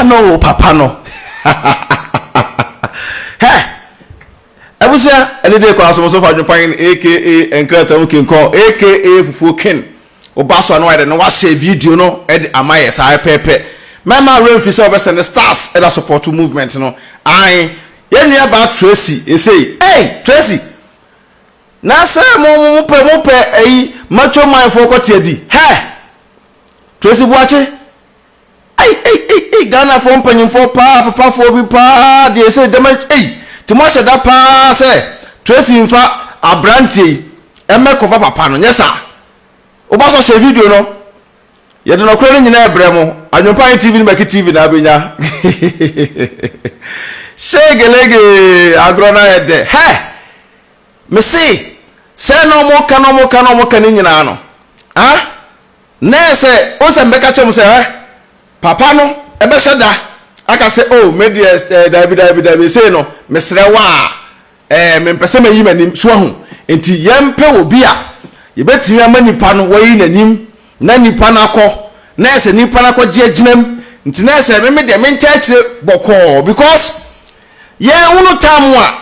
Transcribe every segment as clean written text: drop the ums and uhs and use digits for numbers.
Papa no o papa no. Hɛ! Abusua, ɛne de kɔ asomso fa adwempan aka nkrataa mu kinkɔn aka fufuo ken. Woba so a na wayɛ dɛ na wahyɛ video no de ama yɛ saa pɛpɛɛpɛ. Mɛma werɛ mfi sɛ wobɛsɛnde stars de asupɔto movement no. Ae, yɛn nua baa Tracy esei. Ei! Tracy! Na sɛ mo mo mopɛ mopɛ ayi macho man foɔ kɔte adi. Hɛ! Tracy Boakye! Ei ei ei ei Ghanafoɔ mpanyinfoɔ paa papafoɔ bi paa deɛ ɛsɛ dɛm ei te mo ahyɛ da paa sɛ Tracy nfa abranteɛ yi ɛmɛ kɔfa papa no nyɛ saa woba so hyɛ video no yɛde nɔkorɛ no nyinaa ɛbrɛ mo Anwompa yɛ TV ne Mɛki TV na abɛnya shegelege agorɔ no ayɛ dɛ hɛ mese sɛ na ɔmo ka na ɔmo ka na ɔmo ka ne nyinaa no ah Nɛ sɛ wohu sɛ mebɛka kyerɛ mo sɛ, Hwɛ, papa no bɛhyɛ da aka sɛ, 'O, me deɛ, eh, daabi, daabi, daabi, sei no, mesrɛ wo a, eh, mempɛ sɛ mɛyi m'anim. So wahu? Enti yɛmpɛ obi a yɛbɛtumi ama nipa no wayi n'anim, na nipa no akɔ, na ɛsɛ nipa no akɔgye agyinam. Nti na ɛsɛ me, me deɛ, menkyɛ akyire bɔkɔɔ, because yɛnhunu tam a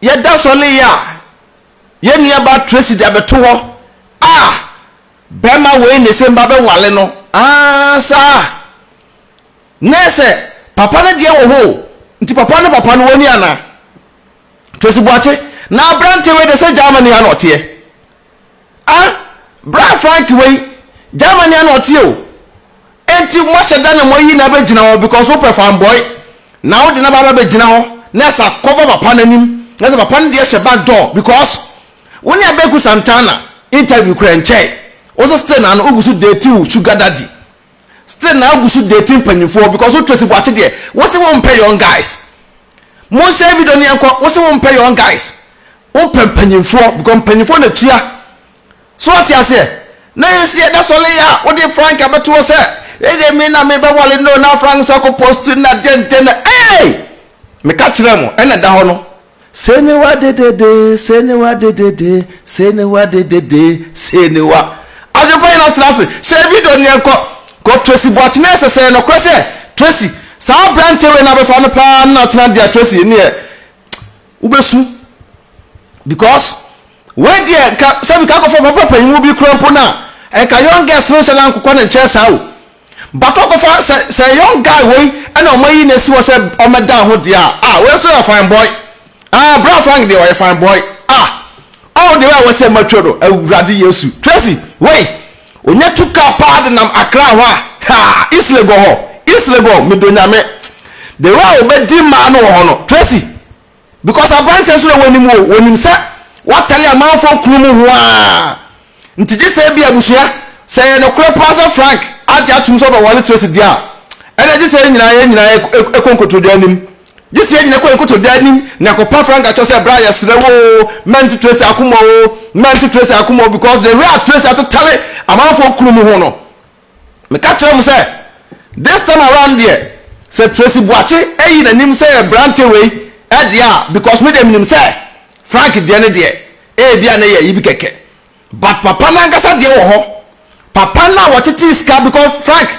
yɛda sɔleeɛ a yɛn nuabaa Tracy de abɛto hɔ a, Bɛma wei ne se mba bɛwale no aah saa nɛsɛ papa no deɛ wɔ hɔ o nti papa no papa no wani anaa Tracy Boakye na aberanteɛ wei deɛ sɛ Germany ha na ɔteɛ ah bra Frank wei Germany ha na ɔteɛ o enti moahyɛ da na moayi na abɛgyina hɔ because wopɛ fanboy na wode na ba bɛgyina hɔ na ɛsɛ akɔva papa no anim na sɛ papa no deɛ hyɛ back door because Wo ne Abeku Santana interview koraa nkyɛe. Wo so still na no wogu so date wo sugar daddy. Still na wogu so date mpanyinfoɔ because wo Tracy Boakye deɛ wo se wo mpɛ young guys. Mo share video no yɛnkɔ wo se wo mpɛ young guys. Wo pɛ mpanyinfoɔ because mpanyinfoɔ na tua. So wate aseɛ? Na yɛsi yɛda sɔle yɛ a wode Frank abɛto hɔ sɛ ɛyɛ me na mebɛwale no na Frank nso akɔ post na dɛn dɛn na ee! Meka kyerɛ mo ɛna ɛda hɔ no. Senewa dedede, senewa dedede, senewa dedede, senewa. Adwempa yɛn atena ase. Hyɛ video no yɛnkɔ. Kɔ Tracy Boakye na ɛsɛ sɛ ɛyɛ nokorɛ sɛ Tracy saa aberanteɛ wei na abɛfa no paa no na atena deɛ Tracy neɛ wobɛsu because wei deɛ nka sɛbi ka akɔfa papa panyimu bi kura mpo no a nka young girls no nhyɛ da nkokɔ ne nkyɛn saa o. But ɔkɔfa sɛ sɛ young guy wei ɛna ɔmo ayi no asi hɔ sɛ ɔmɛda ho deɛ a ah wei nso yɛ fine boy ah bra Frank deɛ ɔyɛ fine boy ah ɔho deɛ wei a wɔsɛ matwa no awurade Yesu Tracy wei onya tu car paa de nam Accra hɔ a haa East Legon hɔ East Legon medɔ nyame the way a ɔbɛdi mmaa no wɔ hɔ no Tracy Because aberanteɛ nso na wɔnim o, wɔnim sɛ watale amanfoɔ kunu mu ho ara nti gye sɛ ebia abusua, sɛ ɛyɛ nokorɛ paa sɛ Frank agye atom sɛ ɔbɛware Tracy deɛ a, ɛnna gye sɛ yɛn nyinaa yɛn nyinaa kɔ nkotodwe anim. Gye sɛ yɛn nyinaa kɔ yɛn nkotodwe anim na yɛkɔpa Frank akyɛw sɛ bra yɛsrɛ wo o, mɛnto Tracy akoma o, mɛnto Tracy akoma o because the way a Tracy atetale amanfoɔ kunu mu ho no, Meka kyerɛ mo sɛ this time around deɛ sɛ Tracy Boakye ayi n'anim sɛ yɛ brante wei deɛ a because me deɛ menim sɛ Frank deɛ ne deɛ ebia na ɛyɛ ayi bi kɛkɛ but papa no ankasa deɛ wɔ hɔ papa no a wɔtetee sika because Frank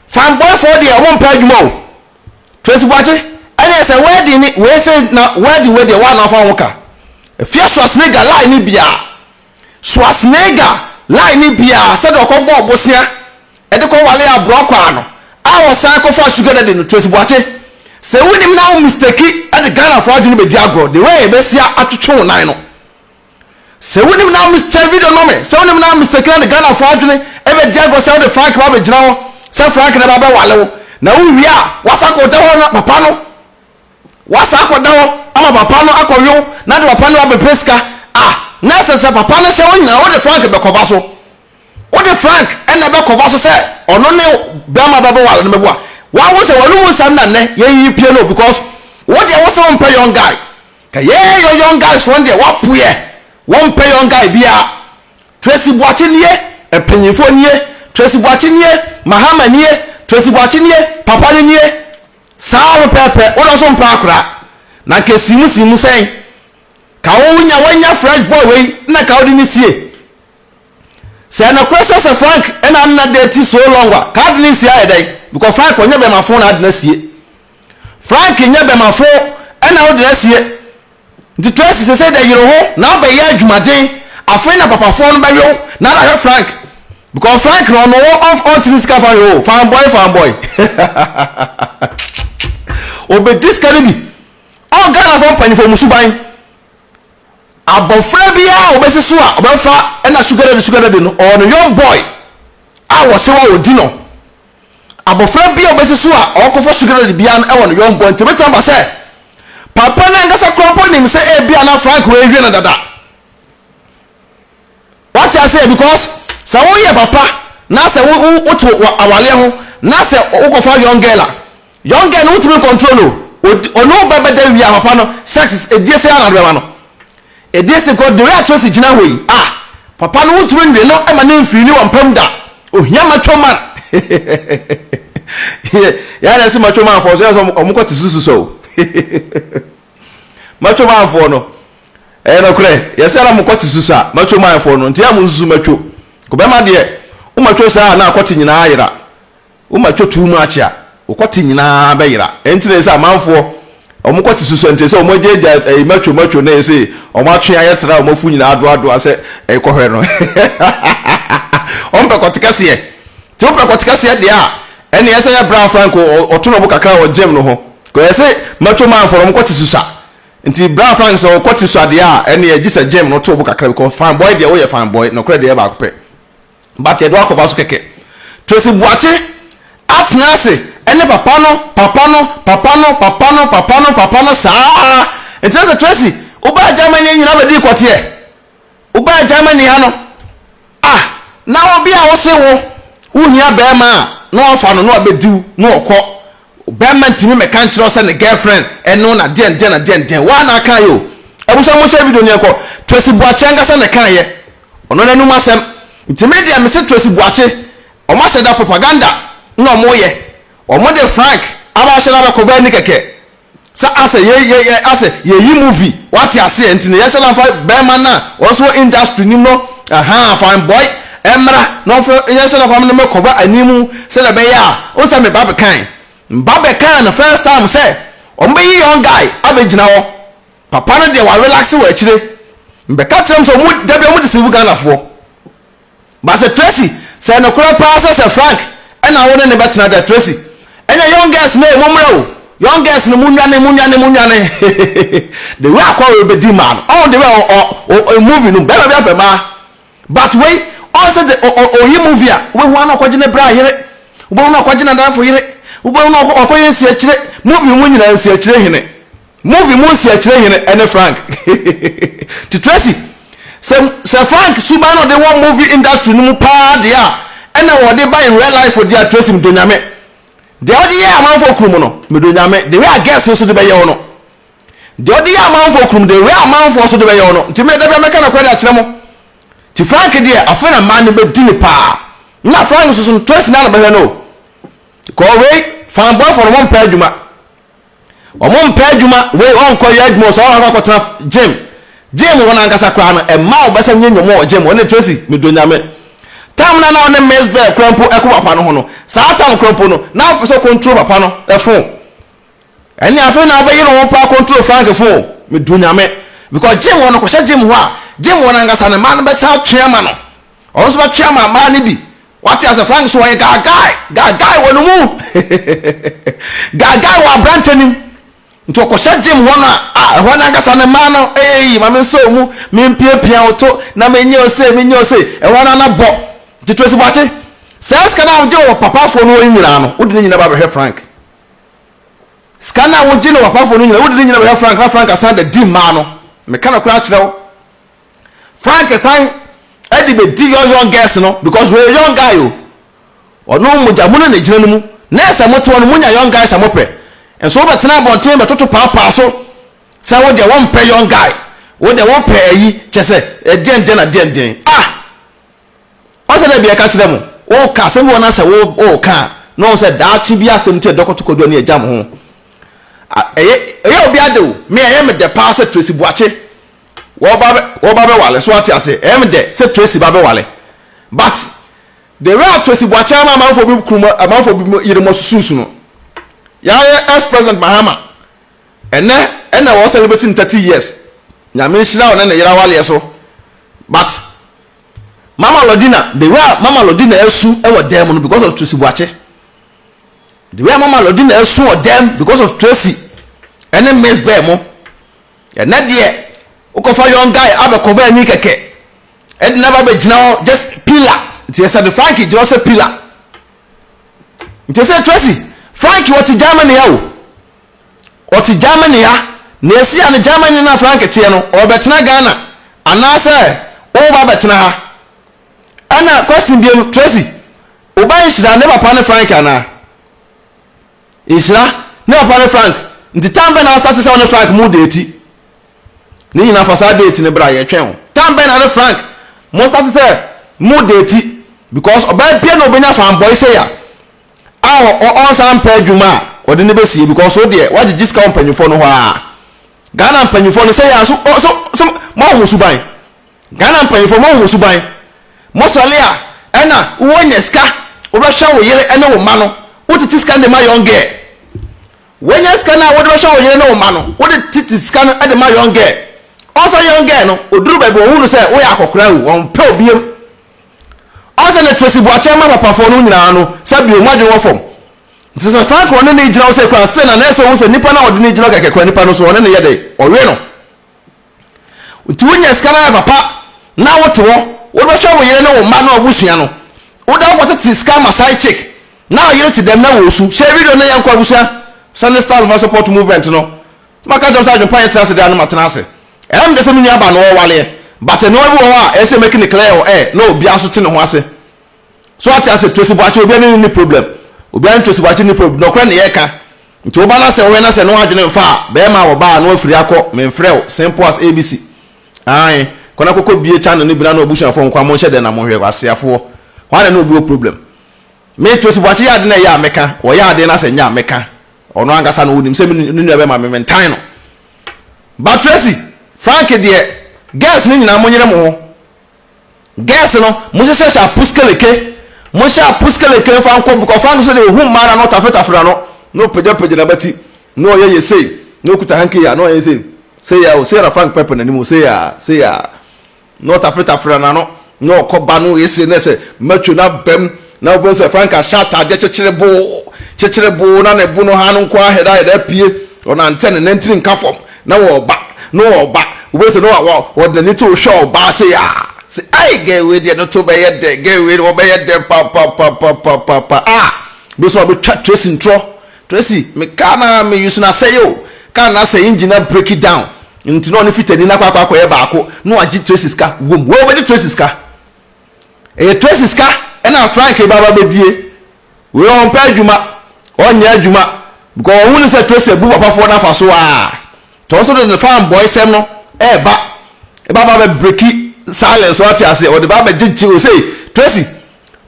fine boy foɔ deɛ wɔn mpɛ adwuma o Tracy Boakye ɛneɛ sɛ wedding ne wei se na wedding wei deɛ wɔn a na wɔfa ho ka Afia Schwarzenegger lie ne biara Schwarzenegger line no biara sɛdeɛ ɔkɔbɔɔ bosea de kɔwalee aborɔkwaa no a ɔsan kɔfaa sugar daddy no, Tracy Boakye, sɛ wonim na wo mistake de Ghanafoɔ adwene bɛdi agorɔ the way yɛbɛsi atwetwe wo nan no. Sɛ wonim na wo kyɛ video no ma me, sɛ wonim na wo mistake na de Ghanafoɔ adwene bɛdi agorɔ sɛ wode Frank ba bɛgyina hɔ sɛ Frank na ɛba bɛwale wo na wowie a wasan akɔda hɔ na papa no Woasan akɔda hɔ ama papa no akɔwe wo na de papa no abɛpɛ sika a, na ɛsɛ sɛ papa no hyɛ wo nyinaa wode Frank bɛkɔva so. Wode Frank na ɛbɛkɔva so sɛ ɔno ne bɛrima bɛbɛware no bɛboa. Wahu sɛ w'anomu nsɛm na nnɛ yɛyiyi pie no because wo deɛ wo se wompɛ young guy. Ka yɛɛ yɔ young guys foɔ no deɛ woapoeɛ wompɛ young guy biara. Tracy Boakye nie, mpanyinfoɔ nie, Tracy Boakye nie, Mahama nie, Tracy Boakye nie, papa no nie. Saa ara pɛpɛɛpɛ, wo nso mpɛ akora. Na nka esi mu si mu sɛn? Ka wo nya wanya fresh boy wei na ka wode ne sie. Sɛ ɛnokorɛ sɛ sɛ Frank na nna date so long a, ka ade no nsie ayɛ dɛn? Because Frank ɔnyɛ bɛmafo na ade no asie. Frank nyɛ bɛmafo na wode no asie. Nti Tracy sesei deɛ yere ho na abɛyɛ adwumaden afei na papafoɔ no bɛwe wo na ada hwɛ Frank because Frank no ɔno ɔntene sika fa hwɛ o fan boy fan boy ɔbɛdi sika no bi ɔn Ghanafoɔ mpanyinfoɔ mu suban abɔfra biara a ɔbɛsi so a ɔbɛfa ɛna sugar daddy sugar daddy no ɔwɔ no young boy a wɔhyɛ wɔ a wɔdi no. Abofra bi a obesi so a ɔrekɔfa sugar daddy biara no wɔ ne yɔnko nti, ebetumi aba sɛ papa no ankasa koraa mpo nim sɛ ebia na Frank rewie no dada. Wate aseɛ? Because sɛ woyɛ papa na sɛ wo wo wote awareɛ ho na sɛ wokɔfa young girl a, young girl no wotumi control no. Ɔne wo ba bɛda wie a papa no sex edie sɛ ara na ɔde bɛma no. Ɛdeɛ sɛ kɔ the way a Tracy gyina hɔ yi ah papa no wontumi nwe no ma ne mfeeli wɔ mpam da ohia macho man yɛa na ɛsɛ macho man foɔ so yɛ sɛ ɔmo kɔ te susu sɛ o macho man foɔ no ɛyɛ nokorɛ yɛsɛ na mo kɔ te susu a macho man foɔ no nti yɛ mo nsusu macho kɔ bɛma deɛ wo macho saa na akɔte nyinaa yera Wo ma twa too much a, wo kɔte nyinaa bɛyera. Ɛnti na ɛsɛ amanfoɔ wɔn kɔte susua nti ɛsɛ wɔn agyaagya ɛyi matwo matwo na ɛsɛ wɔn atwe ayɛ tra wɔn afu nyinaa adoadoa sɛ ɛkɔhwɛ no. Wɔn pɛ kɔte kɛseɛ. Ti wo pɛ kɔte kɛseɛ deɛ a, ɛne ɛsɛ yɛ bra Franco ɔto no bo kakra wɔ gym no ho. Kɔ ɛsɛ matwo manfoɔ no wɔn kɔte susua. Nti bra Frank sɛ ɔkɔte sua deɛ a, ɛne ɛgye sɛ gym no to bo kakra because fine boy deɛ woyɛ fine boy, nɔkorɛ deɛ ɛyɛ baako pɛ. But yɛde wo akɔfa so kɛkɛ. Tracy Boakye atena ase ne papa no, papa no, papa no, papa no, papa no, papa no saa. Nti na sɛ Tracy, wobaa Germany nyina bɛdii kɔteɛ. Wobaa Germany ha no, ah, na obi a wose wo, wohia bɛrima a, na wafa no na wabɛdi wo na ɔkɔ. Bɛrima ntumi mmɛka nkyerɛ wo sɛ ne girlfriend ɛno na deɛn deɛn na deɛn deɛn. Woa na akaeɛ o. Abusua monhyɛ video no yɛnkɔ. Tracy Boakye ankasa na ɛkaeɛ. Ɔno n'anum asɛm. Nti me deɛ mese Tracy Boakye, ɔmo ahyɛ da propaganda na ɔmo yɛ. Ɔmo de Frank aba ahyɛ no abɛ cover ani kɛkɛ. Sɛ asɛ yɛ yɛ yɛ asɛ yɛyi movie wate aseɛ nti no yɛhyɛ da nfa bɛɛma no a ɔno nso wɔ industry nim no ahaa fine boy ɛmmra na ɔmfa yɛhyɛ da fa no mɛ cover ani mu sɛdeɛ ɛbɛyɛ a wohu sɛ me ba bɛkae mba bɛkaa no first time sɛ ɔmo bɛyi young guy abɛgyina hɔ Papa no deɛ wa relax wɔ akyire. Mbɛka kyerɛ mo sɛ ɔmo dabi ɔmo deceive Ghana foɔ. But sɛ Tracy sɛ ɛnokorɛ paa sɛ sɛ Frank ɛna wo ne no bɛtena deɛ Tracy ɛneɛ young girls no ee mo mmra o young girls no mo nwane mo nwane mo nwane the way akɔ wei bɛdi mmaa no ɔho the way ɔ ɔ ɔ movie no bɛrima bi apɛ mmaa but wei ɔho sɛ de ɔ ɔ ɔyi movie a wobɛhu ano ɔkɔgye ne bra yere wobɛhu no ɔkɔgye n'adamfo yere wobɛhu no ɔkɔyɛ nsiakyire movie mu nyinaa nsiakyire hene Movie mu nsiakyire hene ɛne Frank Nti Tracy sɛ sɛ Frank suban na ɔde wɔ movie industry no mu paa deɛ a ɛna wɔde ba in real life deɛ a Tracy medɔ Nyame deɛ wode yɛ amanfoɔ kunu mu no medɔ Nyame the way a girls nso de bɛyɛ wo no deɛ wode yɛ amanfoɔ kunu mu the way a amanfoɔ nso de bɛyɛ wo no nti me da bia mɛka nokorɛ de akyerɛ mo nti Frank deɛ afei na mmaa no bɛdi ne paa na Frank nso so no Tracy na na bɛhwɛ no o kɔɔ wei fan boy fɔ no wɔmpɛ adwuma Ɔmo mpɛ adwuma wei ɔnkɔ yɛ adwuma ɔsɛ ɔkɔ akɔtena gym gym hɔ nankasa koraa no ɛma ɔbɛsɛ nyɛ nyɔmɔ wɔ gym ɔne Tracy medɔ nyame tam na na ɔne Miss Bell koraa mpo ɛkɔ papa no ho no saa tam koraa mpo no na ɔpɛ sɛ control papa no ɛfon ɛne afei na ɔbɛyere ho paa control Frank fon medɔ nyame because gym hɔ no kɔhyɛ gym hɔ a gym hɔ nankasa no mmaa no bɛsan atwe ama no ɔno nso bɛtwe ama mmaa no bi Wate ase Frank so ɔyɛ gaagae gaagae wɔ ne mu gaagae wɔ aberante nim nti ɔkɔhyɛ gym hɔ no a ɛhɔ no ankasa ne mmaa no ee ma me nsɔ mu mempiapia wo to na menyɛ ose menyɛ ose ɛhɔ no ana bɔ nti Tracy Boakye saa sika no a wogye wɔ papafoɔ no hɔ yi nyinaa no wode ne nyinaa ba bɛhwɛ Frank sika no a wogye no wɔ papafoɔ no nyinaa wode ne nyinaa bɛhwɛ Frank na Frank asan da di mmaa no meka no koraa kyerɛ wo Frank san de bɛdi young young girls no because wɔyɛ young guy o. Ɔno mogya mu no na egyina no mu. Nurse a mote hɔ no monya young guys a mopɛ. Nso wobɛtena abɔnten bɛtoto paapaa so sɛ wo deɛ wompɛ young guy. Wo deɛ wopɛ ayi kyɛ sɛ ɛdeɛn deɛn na deɛn deɛn. Ah! Ɔsɛ dɛ bi ɛka kyerɛ mo. Woka asɛm bi wɔ na sɛ woka a na wɔn sɛ daakye bi asɛm nti ɛdɔkɔto kɔdu ne agya mo ho. Ɛyɛ ɛyɛ obi ade o. Me ɛyɛ me dɛ paa sɛ Tracy Boakye Wɔba bɛ wɔba bɛwale so wate ase ɛyɛ me dɛ sɛ Tracy ba bɛwale. But the way a Tracy Boakye ama amanfoɔ bi kunu mu amanfoɔ bi mu yere mu asusuusu no, yɛayɛ ex president Mahama ɛnɛ ɛna wɔ celebrate ne 30 years. Nyame nhyira ɔne ne yere awaleɛ so. But Mama Lordina, the way a Mama Lordina asu wɔ dan mu no because of Tracy Boakye. The way a Mama Lordina asu wɔ dan because of Tracy ɛne Miss Bell mo. Ɛnɛ deɛ wokɔfa young guy abɛkɔva ani kɛkɛ ɛde na ba bɛgyina hɔ just pillar. Nti ɛsɛ de Frank gyina hɔ sɛ pillar. Nti ɛsɛ Tracy, Frank wɔte Germany ha o. Ɔte Germany ha na esi a ne Germany na Frank teɛ no ɔrebɛtena Ghana anaasɛ woba bɛtena ha. Ɛna question biom Tracy, woba nhyira ne papa ne Frank anaa? Nhyira ne papa ne Frank nti time bɛn na wo start sɛ wo ne Frank mo date? Ne nyinaa fa saa date no bra yɛtwɛn wo. Time bɛn na ne Frank mo start sɛ mo date because ɔbaa bia na obenya fanboy sei a a ɔnsan mpɛ adwuma a ɔde no bɛsie because wo deɛ woagyegye sika wɔ mpanyinfoɔ no hɔ a Ghana mpanyinfoɔ no sɛ yɛ a so so so moahu mo suban. Ghana mpanyinfoɔ moahu mo suban. Mo sɔle a ɛna wowɔ nya sika wobɛhwɛ wo yere ɛne wo mma no wotete sika no de ma young girl. Woanya sika no a wode bɛhwɛ wo yere ne wo mma no wode tete sika no de ma young girl. Ɔsɛ young girl no oduru baabi wɔhu no sɛ woyɛ akɔkora o wɔmpɛ obiem. Ɔsɛ na Tracy Boakye ma papafoɔ no nyinaa no sɛ bio mo adwene wɔ fam. Nti sɛ Frank ɔne no gyina hɔ sɛ kura still na na ɛsɛ ohu sɛ nipa no a ɔde no gyina hɔ kɛkɛ kura nipa no so ɔne no yɛ dɛ ɔwe no. Nti wonya sika no ayɛ papa na wote hɔ wode bɛhwɛ wo yere ne wo mma ne w'abusua no wode akɔtete sika ma side chick na wo yere te dɛm na wɔresu. Hyɛ video no na yɛnkɔ abusua Sunday Stars ma support movement no. Maka kyerɛ sɛ adwempa yɛ tena ase deɛ a na matena ase. Ɛyɛ me dɛ sɛ me nua ba no ɔwaleɛ but nneɛma bi wɔ hɔ a ɛyɛ sɛ make no clear wɔ air na obiara nso te ne ho ase. So ate ase Tracy Boakye obiara ne no nni problem. Obiara ne Tracy Boakye nni problem nɔkorɛ ne yɛka. Nti woba na sɛ wohwɛ na sɛ ne ho adwene mfa a bɛɛma a wɔba a na wafiri akɔ memfrɛ wo simple as ABC. Ae kɔ na kɔkɔ bie channel no bi na ne wabusuafoɔ nkoa monhyɛ dɛn na monhwɛ kwaseafoɔ. Hwan na ne obi wɔ problem? Me Tracy Boakye yɛ ade na ɛyɛ a mɛka, ɔyɛ ade na sɛ nyɛ a mɛka. Ɔno ankasa no ɔnim sɛ me ne nua bɛma me mentan no. But Tracy, Frank deɛ girls no nyinaa monyere mo ho. Girls no mohyehyɛhyɛ apuskeleke, monhyɛ apuskeleke mfa nkɔ because Frank nso deɛ ɔhu mmaa no a na ɔtafetafere n'ano na ɔpagyapagya n'abati na ɔyɛ yɛ sei na ɔkuta hanky a na ɔyɛ sei sei a o sei na Frank pɛpɛ n'anim o sei a sei a. Na ɔtaferetafere n'ano, na ɔkɔ ba no ese na sɛ matwo no abam, na wobɛhu sɛ Frank ahyɛ ataadeɛ kyekyerebo, kyekyerebo, na ne bo no ha no nko ara hɛda hɛda apue, ɔnante a ne nantiri nka fam, na ɔreba, na ɔreba, wobɛhu sɛ na ɔde n'ani to hwɛ ɔbaa sei a, sɛ ai girl wei deɛ no to bɛyɛ dɛ, girl wei deɛ ɔbɛyɛ dɛ papapapapapa, ah, bi nso ɔbɛtwa Tracy ntorɔ, Tracy, me car no a me use no asɛe o, car no asɛe, engine no abreaki down, nti na ɔne fitani no akɔ akɔ akɔyɛ baako na wagye Tracy sika wom. Wei ɔbɛgye Tracy sika. Ɛyɛ Tracy sika ɛna Frank ba ba bɛdie. Wei ɔmpɛ adwuma, ɔnyɛ adwuma because ɔhu ne sɛ Tracy abu papafoɔ no afa so a. Nti ɔno nso de ne fan boy sɛm no ɛɛba. Ɛba ba bɛ breaki silence wate aseɛ, ɔde ba bɛgyegye ose Tracy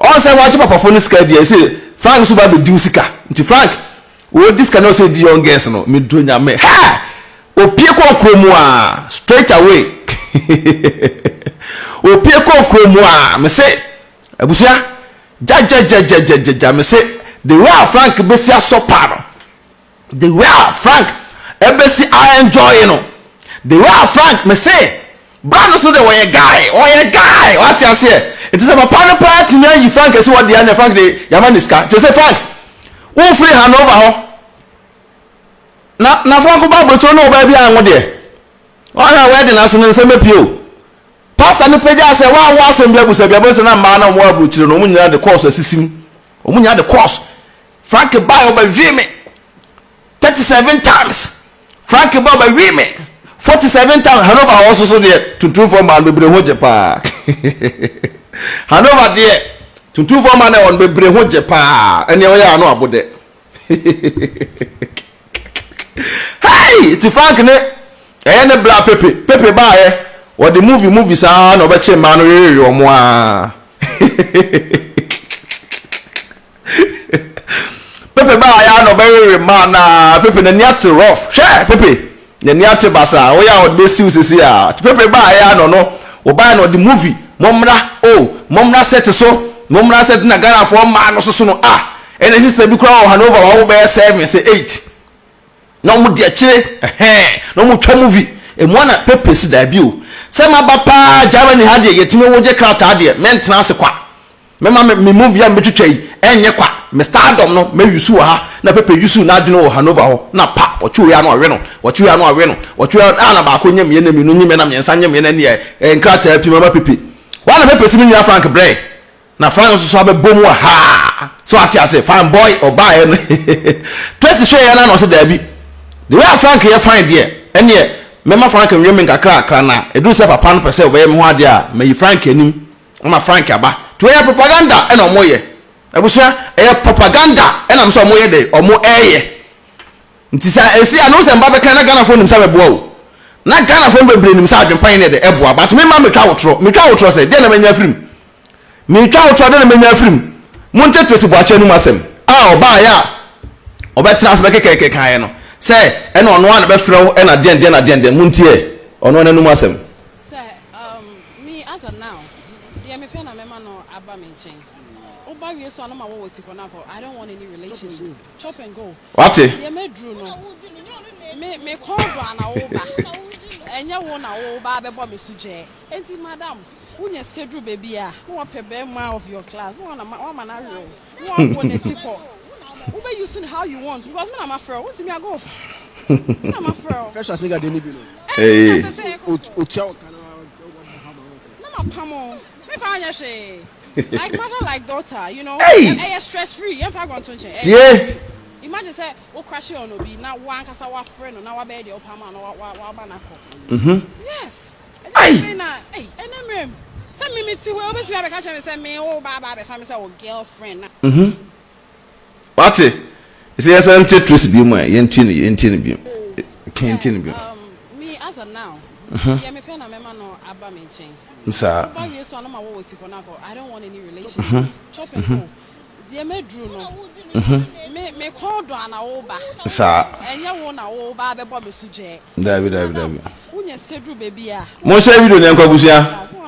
Ɔn sɛ wagye papafo no sika deɛ ɛsɛ Frank nso ba bɛdi wo sika nti Frank ɔdi sika na ɔsɛ di young girls no medɔ nyame hɛ opie kɔɔ kuro mu a straight away opie kɔɔ kuro mu a mese abusua gyagyagyagyagya mese the way a Frank bɛsi asɔ paa no. The way a Frank ɛbɛsi a enjoy no. The way a Frank me se bra no so de ɔyɛ guy ɔyɛ guy wate aseɛ nti sɛ papa no paa tumi ayi Frank asi hɔ deɛ ɛnna Frank de yama ne sika nti sɛ Frank wofiri Hanover hɔ na na Frank ba aburokyerɛ ne ɔbaa bi anwo deɛ ɔhwɛ a wedding ase no nsɛm bɛpie o pastor no pagyaa sɛ wɔanwo asɛm bi abusa bi abɛsɛ na mmaa na wɔn aburokyerɛ no wɔn nyinaa de kɔɔso asisim wɔn nyinaa de kɔɔso Frank bae ɔbɛhwee me 37 times. Frank bae ɔbɛhwee me 47 times. Hanover hɔ nso so deɛ tuntumfoɔ mmaa no bebree ho gye paa. Hanover deɛ tuntumfoɔ mmaa no ɛwɔ no bebree ho gye paa. Ɛnea ɔyɛ ano abodɛ. Hey! Ti Frank ne ɛyɛ ne bla Pepe. Pepe baeɛ wɔde movie movie saa na ɔbɛkye mmaa no wewewe wɔn aa. Pepe baa ya na ɔbɛwewe mmaa na Pepe n'ani ate rough. Hwɛ Pepe n'ani ate basaa. Woyɛ a ɔde bɛsiw sisi a. Pepe baa ya na ɔno ɔbaa na ɔde movie mo mmra o oh, Mommra set so, mommra set na Ghanafoɔ mmaa no soso no ah ɛna sister bi koraa wɔ Hanover wawo bɛyɛ 7 sɛ 8 na wɔn di akyire ɛhɛn na wɔn twa movie emu ana pepe si daabi o sɛ maba paa Germany ha deɛ yɛtumi wogye krataa deɛ mɛntena ase kwa. Mɛma me me movie a mebɛtwitwa yi ɛnyɛ kwa, me stardom no mɛ use wɔ ha, na Pepe use n'adwene wɔ Hanover hɔ, na pa, ɔtwe wei ano ɔwe no, ɔtwe wei ano ɔwe no, ɔtwe wei ano, na baako nyem yɛ na mmienu nyem yɛ na mmiɛnsa nyem yɛ na ɛneɛ ɛyɛ nkrataa pii mama Pepe. Hɔ a na Pepe se me nua Frank brɛ, na Frank nso so abɛbɔ mu ahaa, so ate ase, fine boy, ɔbaeɛ no Tracy hwɛeɛ no a na ɔse daabi, the way a Frank yɛ fine deɛ, ɛneɛ mɛma Frank nwe me nkakrakra na ɛduru sɛ papa no pɛ sɛ ɔbɛyɛ me ho adeɛ a, mayi Frank anim. Ama Frank aba. Nti wɔyɛ propaganda ɛna ɔmo yɛ. Abusua, ɛyɛ propaganda ɛna mo sɛ ɔmo yɛ dɛ, ɔmo ɛɛyɛ. Nti sɛ esi a, no sɛ mba bɛka na Ghanafoɔ nim sɛ bɛboa o. Na Ghanafoɔ no bebree nim sɛ adwempa yɛ dɛ ɛboa. But me mma metwa wotorɔ. Metwa wotorɔ sɛ, deɛ na manya afiri mu? Metwa wotorɔ deɛ na manya afiri mu? Monte Tracy Boakye anum asɛm a ɔbaeɛ a ɔbɛtena ase bɛkekɛkekaeɛ no sɛ ɛna ɔno ara na bɛfrɛ wo ɛna deɛn deɛn na deɛn deɛn. Montie ɔno ara n'anum asɛm. Sɛ um me as at now deɛ mepɛ na mɛma no aba me nkyɛn woba wie so a na ma wɔ wɔ ti kɔ na akɔ I don't want any relationship chop and go Wate? deɛ mɛduru no me me kɔn dɔ a na woba ɛnyɛ wo na woba abɛbɔ me so dwɛɛ enti madam wonya sika duru baabi a na wapɛ bɛɛma of your class na wama no awe wo. Na wabɔ n'ati kɔ. Wo bɛ use no how you want because me na ma frɛ wo, wontumi ago. Me na ma frɛ wo. Fresh as nigga de ni bi no. Ɛno na sɛ sɛ ɛkɔ so. Otua wo ka na wabɔ ha ma wo kɔ. Na ma pam wo. Me fa anyɛ hwee. Like mother like daughter, you know. Ei! Ɛyɛ stress free, yɛn fa agorɔ nto nkyɛn. Ɛyɛ Tie! stress free. Imagine sɛ wo crush on obi na wo ankasa wa frɛ no na wabɛyɛ deɛ wopɛ ama no na wa wa waba no akɔ. Yes. Ɛnyɛ Ei! afei na ei ɛnɛ mmerɛ mu sɛ me me te hɔ yi wobɛtumi abɛka kyerɛ me sɛ me wo ba aba abɛfa me sɛ wo girlfriend na. Wate? Sɛ yɛsan ntie Tracy bio mu a, yɛntie no, yɛntie no bio. Sɛ Yɛntie no bio. um me as at now deɛ mepɛ na mɛma no aba me nkyɛn. Saa. Woba wie so a na ma wɔ wɔ ti kɔ na akɔ I don't want any relationship chop and go deɛ maduru no me me kɔn dɔ a na woba Saa. ɛnyɛ wo na woba abɛbɔ me so dwɛɛ. Dabi dabi dabi. Wonya sika duru baabi a. Monhyɛ video no yɛnkɔ abusua.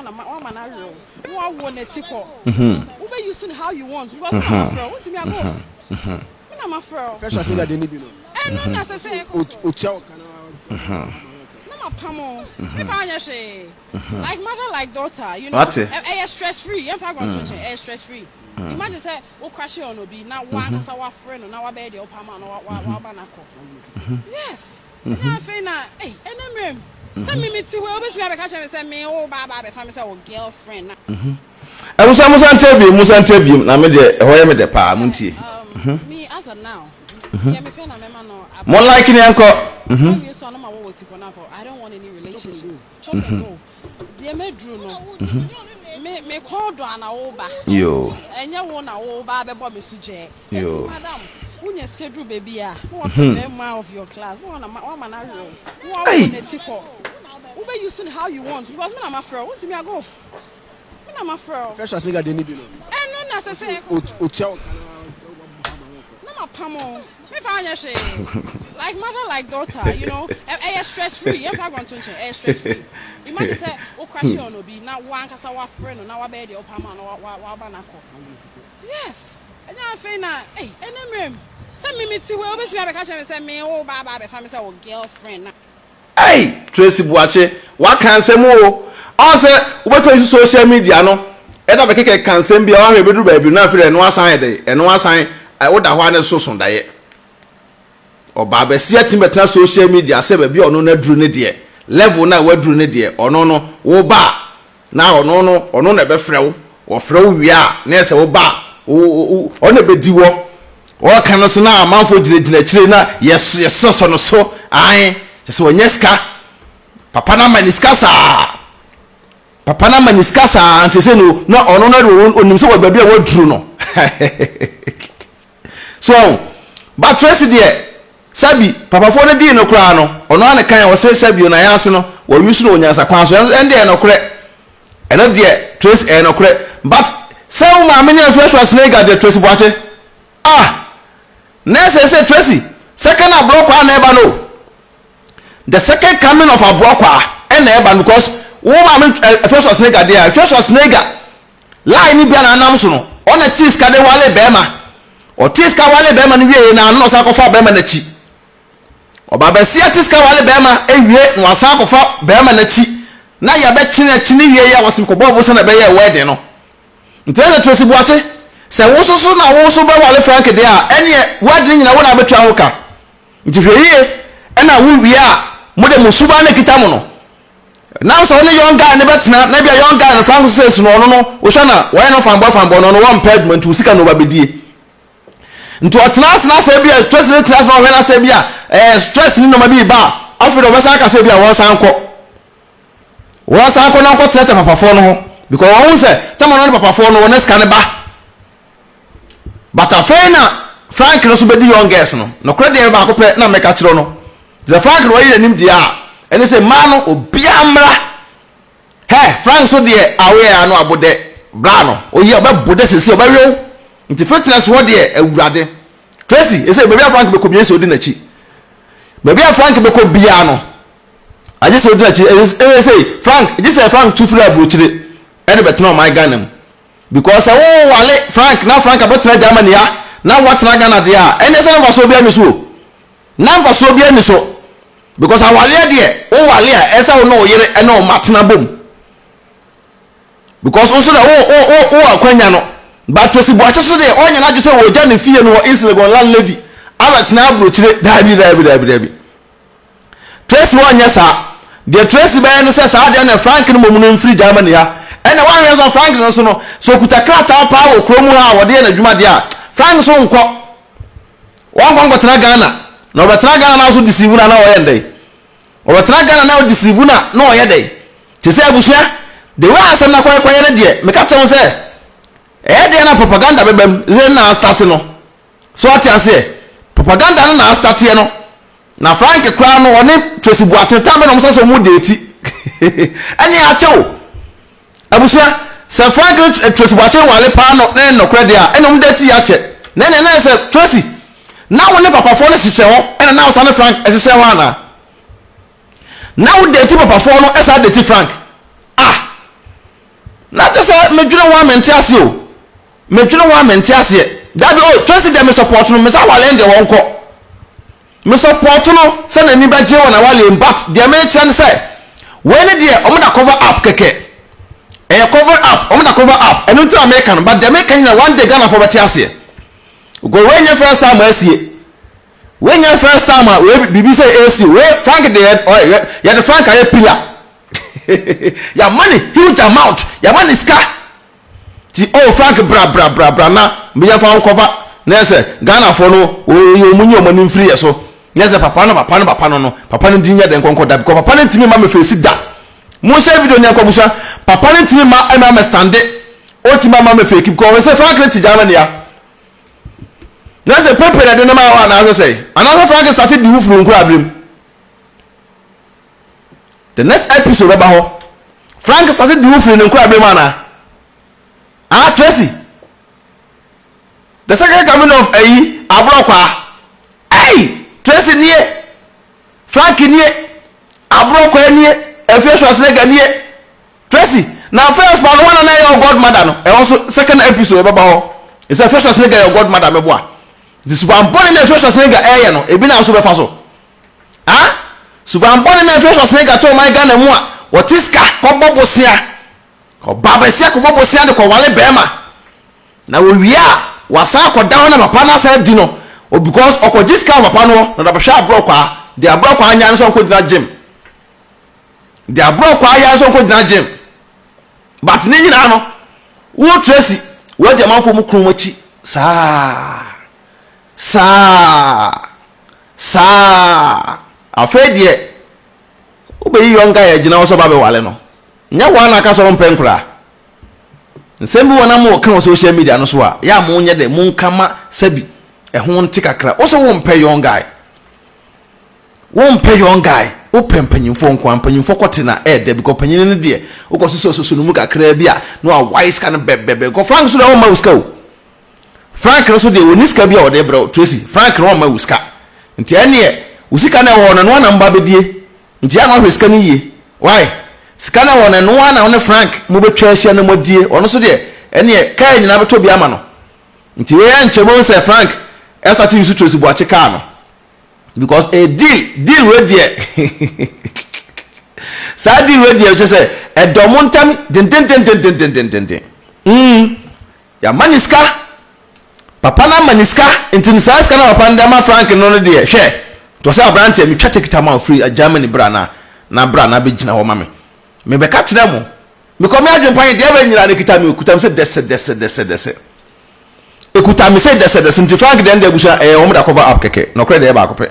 Na wama no awe wo. Na wawo n'ati kɔ. Wobɛ use no how you want because me na mafrɛ wo. Wontumi ago. Me na mafrɛ wo. Fresh as nigga de ni bi no. Ɛno na sɛ sɛ ɛkɔ so. Otua wo ka na wabɔ ha ma wo kɔ. Na mapam wo. Me fa anyɛ hwee. Like mother like daughter, you know. Wate? Ɛyɛ stress free. Yɛmfa agorɔ nto nkyɛn. Ɛyɛ stress free. Imagine sɛ wo crush on obi na wo ankasa wafrɛ no na wabɛyɛ deɛ wopɛ ama no na waba no akɔ. Yes. Ɛnyɛ afei na ei ɛnɛ mmerɛ mu sɛ me me te hɔ yi wobɛtumi abɛka kyerɛ me sɛ me wo ba aba abɛfa me sɛ wo girlfriend na. Abusua monsan ntie biom monsan ntie biom na me deɛ ɛhɔ yɛ me dɛ paa montie. Um, me as at now deɛ mepɛ na mɛma no aba. Mo like ne yɛnkɔ. Woba wie so a na ma wɔ wɔ ti kɔ na akɔ I don't want any relationship chop and go. Deɛ maduru no, me me kɔn dɔ a na woba. Yoo. Ɛnyɛ wo na woba abɛbɔ me so dwɛɛ. Enti Yoo. madam, wonya sika duru baabi a, na wapɛ bɛrima of your class, na wana wama no awe wo, na wawo Ei! n'ati kɔ. Wobɛ use no how you want because me na mafrɛ wo, wontumi ago. Me na mafrɛ wo. Fresh as nigga de ni bi no. Ɛno na sɛ sɛ ɛkɔ so. Otua wo ka na wabɔ ha ma wo kɔ. Na mapam wo. Me fa anyɛ hwee. Like mother like daughter, you know. Ɛyɛ stress free. Yɛmfa agorɔ nto nkyɛn. Ɛyɛ stress free. Imagine sɛ wo crush on obi na wo ankasa wafrɛ no na wabɛyɛ deɛ wopɛ ama no na waba no akɔ. Yes. Ɛnyɛ afei na ei ɛnɛ mmerɛ mu sɛ me me te hɔ yi wobɛtumi abɛka kyerɛ me sɛ me wo ba aba abɛfa me sɛ wo girlfriend na. Ei! Tracy Boakye, waka nsɛm o. Ɔn sɛ wobɛtumi ayi social media no ɛna bɛkeka ka nsɛm bi a wahwɛ bɛduru baabi no na afei ɛno asan ayɛ dɛn? Ɛno asan woda hɔ a na ɛso so daeɛ. Ɔbaa basia tumi bɛtena social media sɛ baabi a ɔno no aduru ne deɛ, level no a waduru ne deɛ, ɔno no woba a na ɔno no ɔno na ɛbɛfrɛ wo, wɔfrɛ wo wie a na ɛsɛ woba a wo ɔno na ɛbɛdi wɔ ɔka no so na amanfoɔ gyinagyina akyire na yɛsosɔ no so ae kyɛ sɛ ɔnyɛ sika papa no ama ne sika saa papa no ama ne sika saa nti sɛ no na ɔno no onim sɛ wɔ baabi a waduru no so but Tracy deɛ sɛbi papafoɔ no dii no koraa no ɔno ara ne kan ɔse sɛbi ɔnan ase no wɔyi so no wɔ nyansa kwan so ɛno deɛ ɛnokorɛ ɛno deɛ Tracy ɛyɛ nokorɛ but sɛ wo maame ne Afia Schwarzenegger deɛ Tracy Boakye ah na ɛsɛ sɛ Tracy second aborɔkwaa na ɛba no the second coming of aborɔkwaa ɛna ɛba no because wo maame Afia Schwarzenegger deɛ Afia Schwarzenegger. Line no bia na anam so no, ɔna tee sika de wale bɛɛma. Ɔtee sika wale bɛɛma no wieɛ no a, na ɔsan kɔfa bɛɛma no akyi. Ɔba basia te sika wale bɛɛma ewie na wasan akɔfa bɛɛma no akyi. Na yɛbɛkyene akyene wie yɛ a wɔse mekɔbɔɔ bosa na ɛbɛyɛɛ wedding no. Nti ɛsɛ Tracy Boakye, sɛ wo nso so na wo nso bɛwale Frank deɛ a, ɛneɛ wedding no nyina wo na wobɛtua ho ka. Nti hwɛ yie ɛna wo wie a, mode mo suban no ekita mo no, Nam sɛ ɔne young guy no bɛtena na ebia young guy no fa nso sɛ esi no ɔno no wohwɛ na wɔyɛ no fanbɔ fanbɔ no ɔno wɔmpɛ adwuma nti wo sika na ɔba bɛdie nti ɔtena ase na sɛ ebia stress no tena ase na ɔhwɛ na sɛ ebia ɛɛ stress ne nneɛma bi ba a afei de ɔbɛsan aka sɛ ebia wɔnsan kɔ wɔnsan kɔ na ɔnkɔ tena sɛ papafoɔ no ho because wɔn ho sɛ tɛma no ne papafoɔ no wɔn sika no ba. But afei na Frank no nso bɛdi young girls no. Nokorɛ deɛ baako pɛ na mɛka kyerɛ no. Sɛ Frank na wayi n'anim deɛ a, ɛne sɛ mmaa no obiara mmra. Hɛ, Frank nso deɛ awoyɛ ano abodɛ bra no. Oyɛ ɔbɛbodɛ sɛsi ɔbɛwew. Nti fitness hɔ deɛ awurade. Tracy, ɛsɛ baabi a Frank bɛkɔ biara sɛ odi n'akyi. Baabi a Frank bɛkɔ biara no, agye sɛ odi n'akyi. Ɛsɛ sɛ Frank, gye sɛ Frank tu firi aburokyire ɛde bɛtena ɔman Ghana mu. Because sɛ wo wale Frank na Frank abɛtena Germany ha na woatena Ghana deɛ a, ɛnneɛ sɛ na mfasoɔ biara nni so o. Na mfasoɔ biara nni so. Because awaleɛ deɛ, wo wale a, ɛsɛ sɛ wo ne wo yere ne wo mma tena bom. Because wo nso deɛ wo wo wo wowɔ akwanya no. But Tracy Boakye so deɛ, ɔnyɛ n'adwene sɛ ɔregya ne fie no wɔ East Legon landlady abɛtena aburokyire. Daabi, daabi, daabi, daabi. Tracy ɔnyɛ saa. Deɛ Tracy bɛyɛ ne sɛ saa deɛ na Frank no mmom no mfiri Germany ha. Ɛna woanhwɛ nso a Frank no nso no, sɛ ɔkuta krataa paa wɔ kurom ha a wɔde yɛ n'adwuma deɛ a, Frank nso nkɔ. Ɔnkɔ nkɔtena Ghana. Na ɔbɛtena Ghana na nso deceive no a na ɔyɛ no dɛn? Ɔbɛtena Ghana na ɔdeceive no a na ɔyɛ dɛn? Te sɛ abusua, the way asɛm no akɔyɛkɔyɛ no deɛ, meka kyerɛ wo sɛ, ɛyɛ deɛ na propaganda bɛba mu, sɛ na astarte no. So wate aseɛ? Propaganda no na astateɛ no. Na Frank koraa no ɔne Tracy Boakye time bɛ na wɔn sɛ sɛ wɔn deeti. Ɛne akyɛ o. Abusua, sɛ Frank ne Tracy Boakye wale paa no na ɛyɛ nɔkorɛ deɛ a, ɛne wɔn deeti yɛ akyɛ. Na ɛne na sɛ Tracy, na wo ne papafoɔ no hyehyɛ hɔ ɛna na wo sa ne Frank hyehyɛ hɔ anaa? Na wo deeti papafoɔ no ɛsa deeti Frank? Ah! Na kyɛ sɛ medwene ho a mente aseɛ o. Medwene ho a mente aseɛ. Dabi oh Tracy deɛ me support no, me sɛ awaleɛ no deɛ wɔnkɔ. Me support no sɛ n'ani bɛgye wɔ n'awaleɛ mu but deɛ mekyerɛ ne sɛ wei ne deɛ wɔn na cover up kɛkɛ. Ɛyɛ cover up, wɔn na cover up. Ɛno nti na meka no but deɛ meka nyina one day Ghanafoɔ bɛte aseɛ. Because wei nyɛ first time a asie. Wei nyɛ first time a wei biribi sɛ ɛresi. Wei Frank deɛ yɛde Frank ayɛ pillar. Yɛama no huge amount, yɛama no sika. Ti oh Frank bra bra bra bra na yɛmfa wo nkɔfa na yɛ sɛ Ghanafoɔ no wɔyɛ wɔn nyi wɔn ani mfiri yɛ so na yɛ sɛ papa no papa no papa no no papa no din nyɛ dɛn nkɔnkɔ da because papa no ntumi mma mefeesi da. Monhyɛ video no yɛnkɔ abusua papa no ntumi mma ɛma mɛstande ɔntumi ama mefeeki because wɔn sɛ Frank no te Germany a na sɛ pepe na ɛde no maa hɔ anaasɛ sɛ anaasɛ Frank starte di wo firi nkura abirem. The next episode bɛba hɔ. Frank starte di wo firi ne nkura abirem mu anaa? Ah Tracy. The second coming of ayi aborɔkwaa. Hey! Tracy nie. Frank nie. Aborɔkwaa nie. Afia Schwarzenegger nie. Tracy, na first pa no hwan na na ɛyɛ wo godmother no? Ɛhɔ nso second episode ɛbɛba hɔ. Ɛsɛ Afia Schwarzenegger yɛ wo godmother meboa. Nti suban bɔne na Afia Schwarzenegger ɛyɛ no, ebi na nso bɛfa so. Ah? Suban bɔne na Afia Schwarzenegger te ɔman Ghana mu a, wɔte sika kɔbɔ bosea. Ɔbaa basia kɔbɔ bosea de kɔwale bɛrima. Na wɔwie a, wasan akɔda hɔ na papa no asan adi no. Because ɔkɔgye sika wɔ papa no hɔ na ɔde abɛhwɛ aborɔkwaa. Deɛ aborɔkwaa nya no sɛ ɔnkɔgyina gym. Deɛ aborɔkwaa yɛ nso nkɔgyina gym. But ne nyinaa no, wo Tracy, woadi amanfoɔ mu kunu akyi saa saa saa. Afei deɛ, wobɛyi young guy agyina hɔ sɛ ɔba abɛwale no. Nyɛ wo ara na aka sɛ wompɛ nkoraa. Nsɛm bi wɔ na moka wɔ social media no so a, yɛ a monyɛ dɛ, monka ma sɛbi ɛho nte kakra. Wo sɛ wompɛ young guy. Wompɛ young guy, wopɛ mpanyinfoɔ nkoa, mpanyinfoɔ kɔte na ɛɛdɛ because panyin no deɛ wokɔ soso soso no mu kakraa bi a na wawae sika no bɛbɛbɛ because Frank nso deɛ ɔmma wo sika o. Frank no nso deɛ ɔnni sika bi a ɔde brɛ wo Tracy, Frank no ɔmma wo sika nti ɛneɛ wo sika no ɛwɔ hɔ no ɛno ara na moba bɛdie nti yɛ a na wahwɛ sika no yie why sika no ɛwɔ hɔ no ɛno ara na wo ne Frank mobɛtwa ahyia na moadie ɔno nso deɛ. ɛneɛ kaa nyinaa bɛtɔ bi ama no. Nti wei ɛnkyɛ wobɛhu sɛ Frank ɛsate use Tracy Boakye kaa no. Because ɛyɛ deal, deal wei deɛ saa deal wei deɛ kyerɛ sɛ ɛdɔ mo ntam dendendendendendendenden. Mm, yɛama ne sika, papa no ama ne sika, nti no saa sika no a papa no de ama Frank no no deɛ hwɛ, nti ɔsɛ aberanteɛ metwa ticket ama wo firi Germany bra na na bra na bɛgyina hɔ ma me. Mebɛka kyerɛ mo, mekɔ me adwempa yɛ deɛ ɛbɛ nyinaa no kita me, okuta me sɛ dɛsɛ dɛsɛ dɛsɛ dɛsɛ. Ekuta me sɛ dɛsɛdɛsɛ nti Frank deɛ no deɛ abusua ɛyɛ wɔn da cover up kɛkɛ nɔkorɛ deɛ ɛyɛ baako pɛ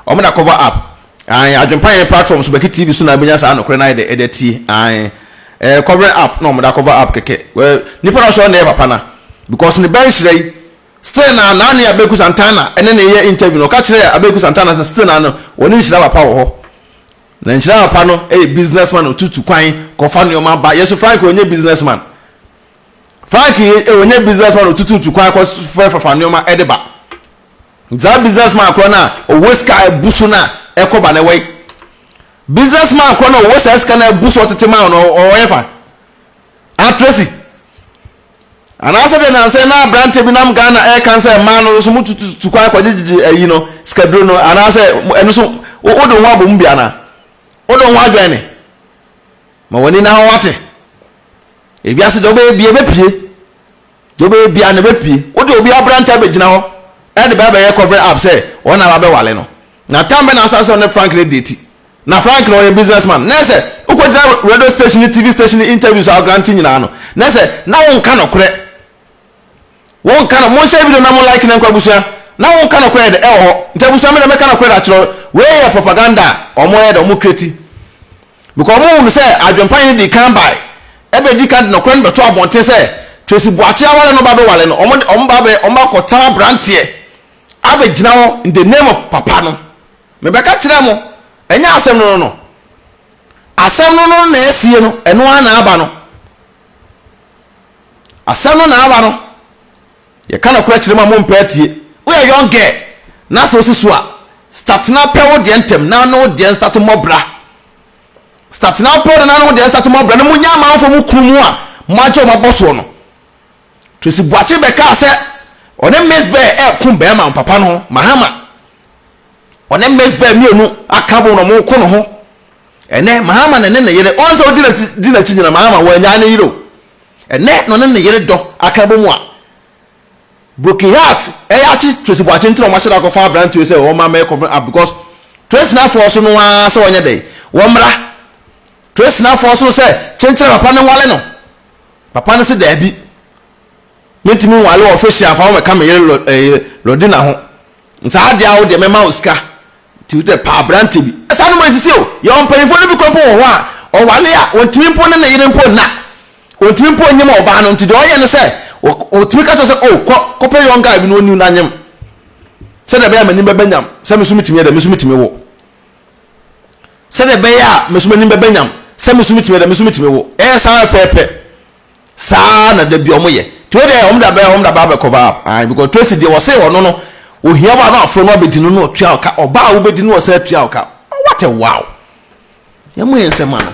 wɔn da cover up ae adwempa yɛn platform so bɛki TV so na abɛnya saa nɔkorɛ no ayɛ dɛ ɛde atie ae ɛyɛ covering up na wɔn da cover up kɛkɛ well nipa na ɔsɛ ɔno na ɛyɛ papa na because ne ba nhyira yi still na naanu yɛ Abeku Santana ɛne ne yɛ interview no ɔka kyerɛ Abeku Santana sɛ still na no wɔne nhyira papa wɔ hɔ na nhyira papa no ɛyɛ business man otutu kwan kɔfa nneɛma ba yɛ so Frank ɔnyɛ business man. Frank yi eh, ɔnyɛ business man otututu kwan kɔ fɛfafa nneɛma ɛde ba. Saa business man korɔ no a ɔwɔ sika abu so no a ɛkɔ ba no ɛwɔ yi. Business man korɔ no a ɔwɔ saa sika no abu so ɔtete ma no ɔyɛ fa. Ah Tracy. Anaasɛ deɛ nansɛ na aberante bi nam Ghana ɛka sɛ mmaa no nso mutututu kwan kɔgyegyegye ayi no sikaduro no anaasɛ ɛno so wode wo ho abɔ mu bi anaa? Wode wo ho adwɛn ne? Ma w'ani na hɔ wate. Ewiase deɛ wobɛyɛ bia ɛbɛpie. Deɛ wobɛyɛ bia na ɛbɛpie. Wode obi aberante abɛgyina hɔ ɛde bɛ abɛyɛ covering up sɛ wɔn na abɛwale no. Na tam bɛ na asan sɛ ɔne Frank ne date. Na Frank na ɔyɛ business man. Na ɛsɛ wokɔgyina radio station ne TV station ne interviews a ɔgrante nyinaa no. Na ɛsɛ na wonka nokorɛ. Wonka no monhyɛ video na mo like na nkɔ abusua. Na wonka nokorɛ yɛ dɛ ɛwɔ hɔ. Nti abusua me deɛ mɛka nokorɛ de akyerɛ wo. Wei yɛ propaganda a wɔn yɛ dɛ wɔn create. Because wɔn hunu sɛ adwempa no dii kan bae, ɛbɛdi kan de nɔkorɛ no bɛto abɔnten sɛ Tracy Boakye aware no ba bɛware no, wɔn de wɔn ba bɛ wɔn akɔtan abranteɛ abɛgyina hɔ in the name of papa no. Mebɛka kyerɛ mo, ɛnyɛ asɛm no no no. Asɛm no no na asie no, ɛno ara na aba no. Asɛm no na aba no. Yɛka nɔkorɛ kyerɛ mo a mompɛ atie. Woyɛ young girl na sɛ wosi so a, start na pɛ wo deɛ ntɛm na ne wo deɛ start mmɔ bra. Start na pɛ wo deɛ na ne wo deɛ start mmɔ bra na monya amanfoɔ mo kunu mu a moagye wɔn abɔ soɔ no. Tracy Boakye bɛkaa sɛ ɔne Miss Bell ɛreko bɛrima papa no ho, Mahama. Ɔne Miss Bell mmienu aka bom na wɔreko no ho. Ɛnɛ Mahama na ne ne yere, ɔn sɛ ɔdi n'akyi nyina Mahama wɔanyaa ne yere o. Ɛnnɛ na ɔne ne yere dɔ aka abɔ mu a broken heart ɛyɛ akye Tracy Boakye nti na wɔahyɛ da akɔfa aberanteɛ yi sɛ wɔmma mmɛyɛ covering up because Tracy na afɔɔso no ara sɛ ɔnyɛ dɛn wɔmmra Tracy na afɔɔso no sɛ kyenkyere papa no nwale no papa no se daabi mentumi nwale wɔ official amfa wo mɛka me yere ɛɛ Lordina ho nsaa adeɛ a wo deɛ mɛma wo sika Nti wo dɛ pɛ aberante bi. Saa nnoɔma yi sisi o, yɛwɔ mpanyinfoɔ no bi koraa mpo wɔ hɔ a, ɔwale a, ɔntumi mpo ne ne yere mpo nna. Ɔntumi mpo nyem ɔbaa no, nti deɛ ɔyɛ ne sɛ, ɔtumi ka kyerɛ sɛ, oh, kɔ, kɔpɛ young guy bi na ɔni wo na nyem. Sɛdeɛ ɛbɛyɛ a m'anim bɛba nyam, sɛ me nso metumi yɛ dɛ, me nso metumi wo. Sɛdeɛ ɛbɛyɛ a me nso m'anim bɛba nyam, sɛ me nso metumi yɛ dɛ, me nso metumi wo. Ɛyɛ saa pɛpɛɛpɛ. Saa na da bi ɔmo yɛ. Nti wei deɛ ɔmo de abɛ ɔmo de aba abɛ cover up. Ae because Tracy deɛ wɔse ɔno no ohia wo a na wafrɛ no abɛdi no na ɔtua wo ka. Ɔbaa a wobɛdi no ɔsan atua wo ka. What a wow. Yɛmmɔ yɛn nsam ma no.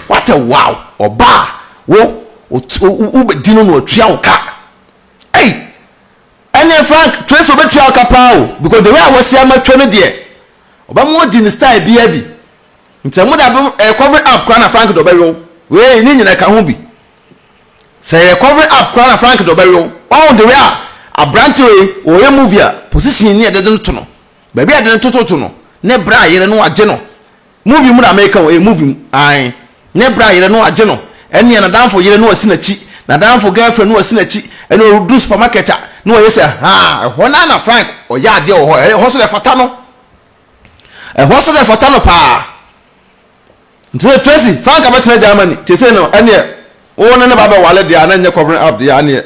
What a wow. Ɔbaa wo wobɛdi no na ɔtua wo ka. Ei! Ɛneɛ Frank, Tracy ɔbɛtua wo ka paa o because the way a wasi ama twa no deɛ ɔbɛma wadi ne style biara bi. Nti sɛ mode abɛ ɛyɛ covering up koraa na Frank de ɔbɛwe wo. Wei ne nyina ɛka ho bi. Sɛ ɛyɛ covering up koraa na Frank de ɔbɛwe wo. Wahu the way a abrante wei ɔyɛ movie a position ne yɛde no to no. Baabi a yɛde no tototo no ne bra yere no wagye no. Movie mu na meka o, ɛyɛ movie mu. Ae. Ne bra yere no wagye no. Ɛneɛ nadamfo yere no wasi n'akyi. Nadamfo girlfriend no wasi n'akyi. Ɛne ɔduru supermarket a na wayɛ sɛ haa ɛhɔ no ara na Frank ɔyɛ adeɛ wɔ hɔ. Ɛhɔ nso deɛ ɛfata no. Ɛhɔ so na ɛfata no paa. Nti sɛ Tracy, Frank abɛtena Germany, kyesei no ɛneɛ wo ne ne ba bɛwale deɛ a na ɛnyɛ covering up deɛ a ɛneɛ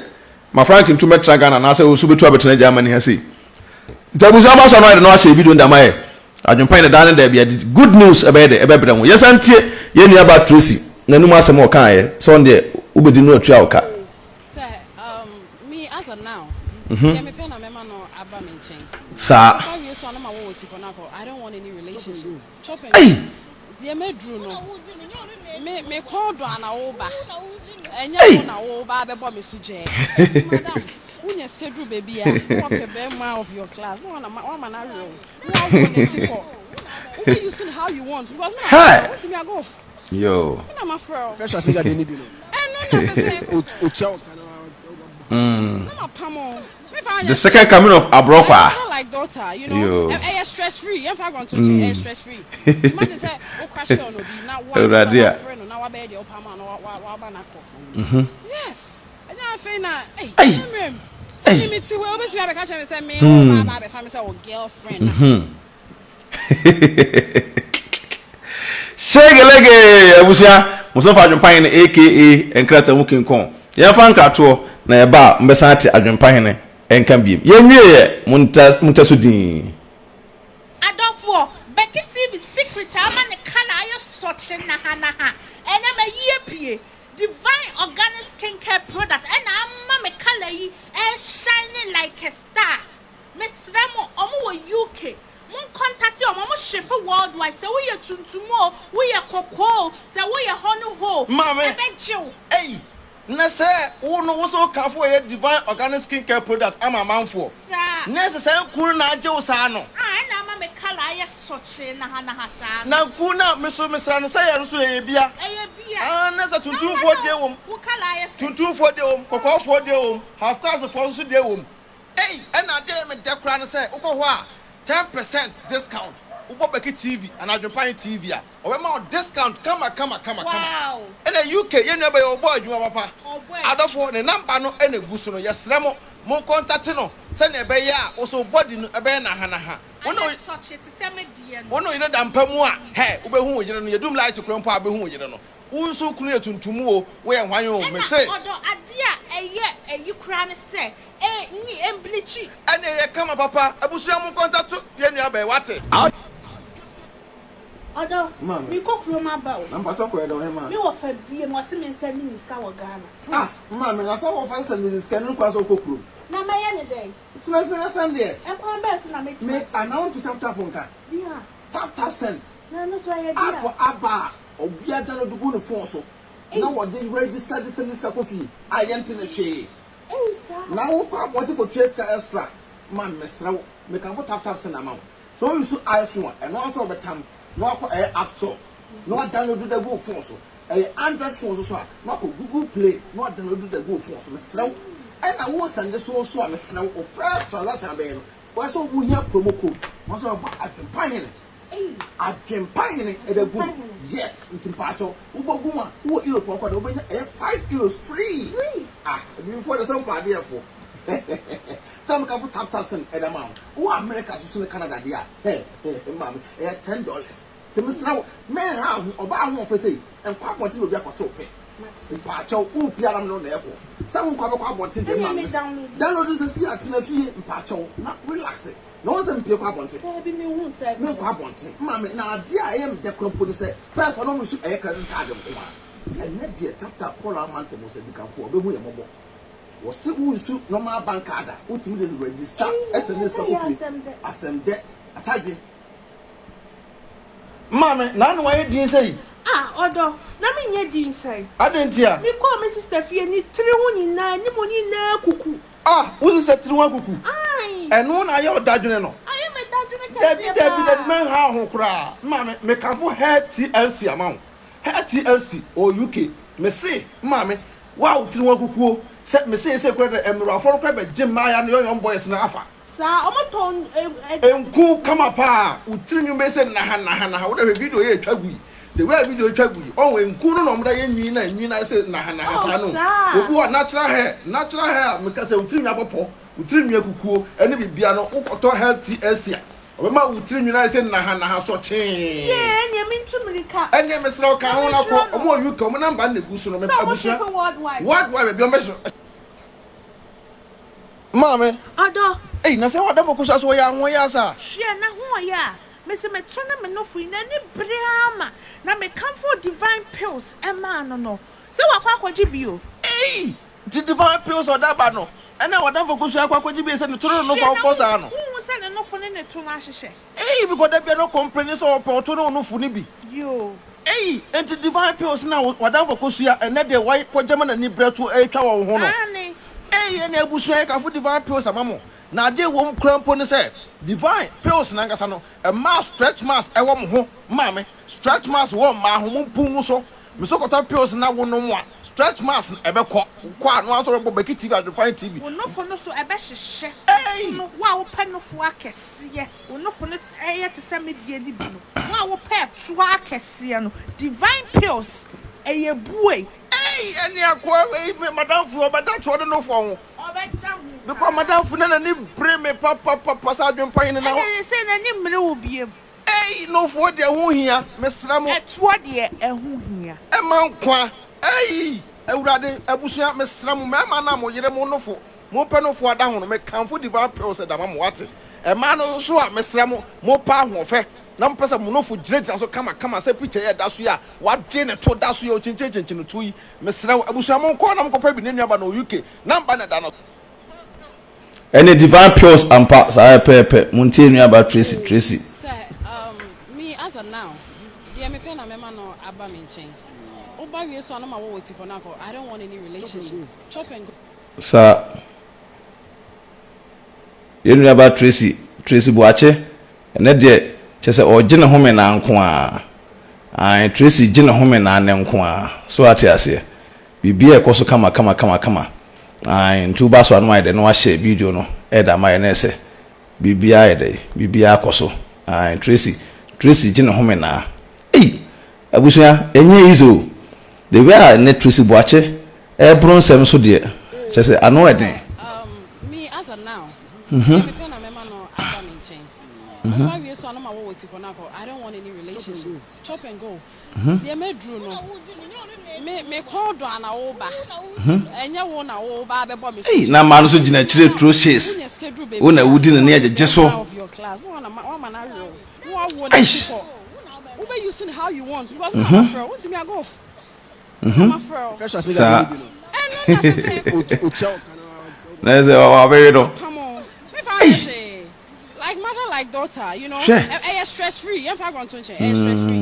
ma Frank ntu mɛtena Ghana anaasɛ wo nso bɛtu abɛtena Germany ha sei. Nti abusua ba so a na wayɛ de na wahyɛ video no de ama yɛ. Adwempa yi na daa ne daa bi ade good news ɛbɛyɛ dɛ ɛbɛbrɛ mo. Yɛsan tie yɛn nua baa Tracy n'anum asɛm a ɔkaeɛ sɛ ɔno deɛ wobɛdi no atua wo ka. Sɛ um, me as of now, deɛ mepɛ na mɛma no aba me nkyɛn. Saa. Ɔba wie so a na ma wɔwɔ ti kɔ na akɔ. I don't want any relationship. Chop and Ei! deɛ mɛduru no, me me kɔn dɔ ana woba. Ɛnyɛ Ei! wo na wo ba abɛbɔ me so gyɛɛ. Enti madam, wonya sika duru baabi a, na wapɛ bɛrima of your class, na wana wama no awe wo, na wawo ne ti kɔ. Wobɛ use no how you want because me na mafrɛ Hɛ! wo, wontumi ago. Yo. Me na mafrɛ wo. First ase gade ni bi no. Ɛno na ɛsɛ sɛ ɛkɔ so. Otua wo ka na wabɔ ha. Na mapam wo. Memfa The anyɛ second hwee. coming of Like Abrɔkwaa. mother like daughter, you know. Yo. Ɛyɛ stress free. Yɛmfa agorɔ nto nkyɛn. Ɛyɛ stress free. Imagine sɛ wo crush on obi na wo ankasa Awurade a. wafrɛ no na wabɛyɛ deɛ wopɛ ama wo na wa wa waba no akɔ. Yes. Ɛnyɛ afei na ei Ei! ɛnyɛ mmerɛ mu. Sɛ me Ei! mete wei wobɛtumi abɛka kyerɛ me sɛ me wo ba aba abɛfa me sɛ wo girlfriend a. Shegelege! Abusua, Mustafa Adwempa Hene aka Nkrataa mu King Kong. Yɛmfa nkratoɔ na yɛba a mobɛsan ate Adwempa Hene nka biem. Yɛnwieɛ, monta monta so dinn. Adɔfoɔ, Becky TV secret a ama ne colour ayɛ sɔkye nahanaha ɛnɛ mayi apue. Divine organic skincare product ɛna ama me colour yi ɛreshine like a star. Mesrɛ mo, ɔmo wɔ UK, mon contate ɔmo, ɔmo shipe worldwide, sɛ woyɛ tuntum o, woyɛ kɔkɔɔ o, sɛ woyɛ hɔ ne hɔ o, Maame, ɛbɛgye wo. ei, na sɛ wo no wo so wokamfo ɛyɛ Divine Organic Skin Care product ama amanfoɔ, Saa. na ɛsɛ saa nku no na agye wo saa no? Ah, ɛna ama me colour ayɛ sɔkyee nahanaha saa no. Na nku no a me so mesra no sɛ yɛ no so ɛyɛ bia? Ɛyɛ bia. Ah, na sɛ Na tuntumfoɔ ama deɛ wom, wo colour ayɛ fɛ. tuntumfoɔ deɛ wom, kɔkɔɔfoɔ deɛ wom, half caste foɔ nso deɛ wom. Ei ɛna adeɛ a ɛyɛ me dɛ koraa ne sɛ wokɔ hɔ a 10 percent discount wobɔ Becky TV anaa Adwenpa He TV a wɔbɛma wo discount kama kama kama kama. Wow. Ɛna UK yɛn nua bɛyɛ ɔbɔ adwuma papa. Ɔbɔ adwuma. Adɔfoɔ ne number no ɛna egu so no yɛsrɛ mo mo contact no sɛnea ɛbɛyɛ a wo so wo body no ɛbɛyɛ nahanaha. Wo ne Ayɛ sɔkye te sɛ me deɛ no. wo ne wo yere da mpa mu a hɛ wobɛhu wo yere no yɛdum light koraa mpo a wobɛhu wo yere no. Wo nso wo kunu yɛ tuntum o woyɛ hwan o Ɛna mese. ɔdɔ adeɛ a ɛyɛ ayi koraa ne sɛ ɛ nyi ɛmblikyi. Ɛneɛ yɛ kama papa abusua mo nkɔntato yɛn nua bɛɛ wate. Ɔdɔ, Maame. meekɔ kurom aba o. Na mpakyɛw kɔ yɛ dɛn ɔhemaa? Me wɔfa biem, ɔse me nsɛnde ne sika wɔ Ghana. Ah maame na sɛ wɔfa nsɛnde ne sika no kwan sɛ wokɔ kurom? Na mɛyɛ ne dɛn? Tena fie na sɛndeɛ. Ɛkwan bɛn so na mɛtumi Me asɛnde? anaa wonte tap tap nka? Deɛ a. Tap tap send. Na ɛno nso ɛyɛ deɛ a. App aba a obia download gu ne phone so na Ei. wɔde register de sɛnde sika kɔ fie a yɛnte ne hwee. Ei saa. Na wokɔ abɔnten kɔtua sika extra ma me mesrɛ wo mekamfo tap tap send ama wo. Sɛ wo use iPhone a ɛno ara nso wɔbɛtam na wakɔ ɛyɛ app store na wa download de agu wo phone so. Ɛyɛ Android phone nso so a na wakɔ Google Play na wa download de agu wo phone so. Mesrɛ wo ɛna wo sɛnde so nso a mesrɛ wo wo first transaction a bɛyɛ no wɔyɛ sɛ wohia promo code wɔn nso bɛbɔ Adwempa Hene Ei. Adwempa Hene ɛde agu Adwempa mu Hene. yes nti mpaakyɛw wobɔ gu mu a wowɔ Europe hɔ kɔ de wobɛnya ɛyɛ 5 euros free. Free. Ah abibifoɔ de sɛ mpa adeɛfoɔ sɛ mekafo tap tap send ɛda ma wo wowɔ America so so ne Canada deɛ a hɛ hɛ maame ɛyɛ $10 nti mesrɛ wo mɛnha ho ɔbaa ho ɔfɛ sɛ nkɔ abɔnten na obi akɔ sɛ wopɛ Mate. mpaakyɛw wopia nam no na ɛkɔ sɛ wonkɔ abɛkɔ abɔnten deɛ Ɛneɛ maame me download. download nsɛ si atena fie mpaakyɛw na relax na wɔn sɛ mpie kɔ abɔnten. Daabi mehu sɛ menkɔ abɔnten maame na adeɛ a ɛyɛ me dɛ kora mpo ne sɛ first one ɔmo nso ɛyɛ credit card nko a ɛnɛ deɛ tap tap kɔla ama ntɛm sɛ dikanfoɔ ɔbɛhu yɛ mmɔbɔ wɔsi wo nsu normal bank card a wotumi de register Ei, ɛsɛ ne sika sɛ yɛ kɔ fie asɛm dɛ. asɛm dɛ atadwe. Maame, na wayɛ din sɛ yi. Ah, ɔdɔ, na menyɛ din sɛn. Adɛn nti a? Mekɔɔ me sister fie ne tiri ho nyinaa, ne mu nyinaa kuku. Ah, wo sister tiri ho akuku. Ai. Ɛno na ayɛ ɔdadwene no. Ayɛ me dadwene Dabi kɛseɛ dabi dabi paa. mɛnha ho koraa. Maame, mekafo Hair TLC ama wo. Hair TLC wɔ UK. Mese, maame, wo a wo tiri ho akukuo sɛ mese sɛ kura dɛ mmerɛwafoɔ no kora bɛgye mmaaya no young boys no afa. Saa, ɔmo tɔn ɛ ɛ. Nku kama paa, wo tiri nwi bɛyɛ sɛ naha naha naha. Wo dɛ hwɛ video yɛ etwa gu yi. The way a video etwa gu yi, ɔho nku no na ɔmo da yɛ nwi na nwi na ayɛ sɛ naha naha Oh, saa no. saa. Obi wɔ natural hair, natural hair a meka sɛ wo tiri nwi abɔpɔ, wo tiri nwi akukuo ɛne bibia no, wokɔtɔ Hair TLC a, ɔbɛma wo tiri nwi no ayɛ sɛ naha naha sɔkyee. Yee, ɛneɛ mentu mirika. Ɛneɛ mesrɛ wo ka ho na kɔ, Mɛtwerɛ no. ɔmo wɔ UK, ɔmo number no na egu so no, Sɛ ɔmo abusua. ship worldwide. Worldwide baabi ɔmo bɛhyɛ. Maame. Ɔdɔ. Ei, na sɛ w'adamfo kɔ so a so ɔyɛ ahoɔyɛ asa? Hwɛ, na ho ɔyɛ a, mese meto ne me nofo yi, n'ani bere ara ma, na mekamfoo divine pills maa no no, sɛ wakɔ akɔgye bi o. Ei! Nti divine pills a ɔde aba no, ɛna w'adamfo kɔ so akɔ akɔgye bi sɛ ne to ne ne nofo Hwɛ, a na wobɔ wo, saa no? wonhu sɛ ne nofo ne ne to no ahyehyɛ? Ei, because da bia no complain sɛ ɔpɛ ɔto ne wo nofo no bi. Yoo. Ei, enti Divine Pills no a w'adamfo Akosua ɛnnɛ deɛ wakɔgya ma n'ani berɛ to retwa wɔ wo ho no? Aane. Ei, ɛnneɛ abusua yɛkamfo Divine Pills ama mo. Na adeɛ a ɛwɔ mu koraa mpo ne sɛ, Divine Pills no ankasa no, ɛmaa stretch marks ɛwɔ mo ho. Maame, stretch marks wɔ mmaa ho, mompu ngu so. Me so kɔtɔ pills na wonom a, stretch marks no ɛbɛkɔ. Wokɔ a, na wo ara nso wobɛbɔ Becky TV, Adwempan TV. Wo nofo no so ɛbɛhyehyɛ. Ei! Wo a wopɛ nofo akɛseɛ, wo nofo no yɛ te sɛ me deɛ no bi no, wo a wopɛ ɛtoɔ akɛseɛ no, Divine Pills, ɛyɛ buei. Ei! Ɛne akoa wei, me madamfo yi, ɔbɛda toɔ ne nofoɔ ho. Ɔbɛda ho Mekɔ paa. madamfo na n'ani bere me papapapa sɛ adwempa hene na. Ɛnna seesei n'ani mmere wo bio. Ei nofoɔ deɛ ɛho hia mesrɛ mo. Ɛtoɔ deɛ ɛho hia. Ɛma nkwa ei awurade abusua mesrɛ mo mmarima no a mo yere mo nofo mo pɛ nofoɔ ada ho no me kamfo divine pills da ma mo wate ɛmaa no nso a mesrɛ mo mo pɛ ahoɔfɛ na mo pɛ sɛ mo nofo gyina gyina so kama kama sɛ picture yi a ɛda so yi a wade ne to da so yi a okyinkyin ne to yi mesrɛ wo abusua mo nkɔ na mo nkɔpɛ bi ne nuaba no wɔ UK number na ɛda no Ɛne divine pills ampa saa pɛpɛɛpɛ montie nuabaa Tracy Tracy. Sɛ um me as at now deɛ mepɛ na mɛma no aba me nkyɛn woba wie so a na ma wɔ wɔ ti kɔ na akɔ I don't want any relationship chop and go. Saa yɛn nuabaa Tracy Tracy Boakye ɛnɛ deɛ kyerɛ sɛ ɔregye ne home naa nko ara ae Tracy gye ne home naa nnɛ nko ara so ate aseɛ Biribiara ɛkɔ so kama kama kama kama ae nti woba so a na wayɛ dɛ na wahyɛ video no ɛde ama yɛ na ɛsɛ biribiara yɛ dɛ biribiara kɔ so ae Tracy Tracy gye ne home naa ei abusua ɛnyɛ easy o the way a nnɛ Tracy Boakye ɛreboro nsɛm so deɛ kyerɛ sɛ ano ɛden. Um, me as at now, deɛ mepɛ na mɛma no aba me nkyɛn. Woba wie so a na ma wɔ wɔ ti kɔ na akɔ. I don't want any relationship. Chop and go. Deɛ mɛduru no, me me kɔn dɔ ana woba. Ɛnyɛ wo na woba abɛbɔ me so. Ei, na mmaa no nso gyina akyire turo shades. Wonya sika duru baabi Wo na a, wodi no ne agyegye so. out of your class. Na wana wama no awe wo. Na wawo no Eish. akyi kɔ. Wobɛ use no how you want because na mafrɛ wo. Wontumi ago. Na mafrɛ wo. Saa. Ɛno na sɛ sɛ Na sɛ wabɛwe no. Come on. Mefa anyɛ hwee. Like mother like daughter you know Hwɛ. ɛyɛ stress free yɛnfa agorɔ nto nkyɛn ɛyɛ stress free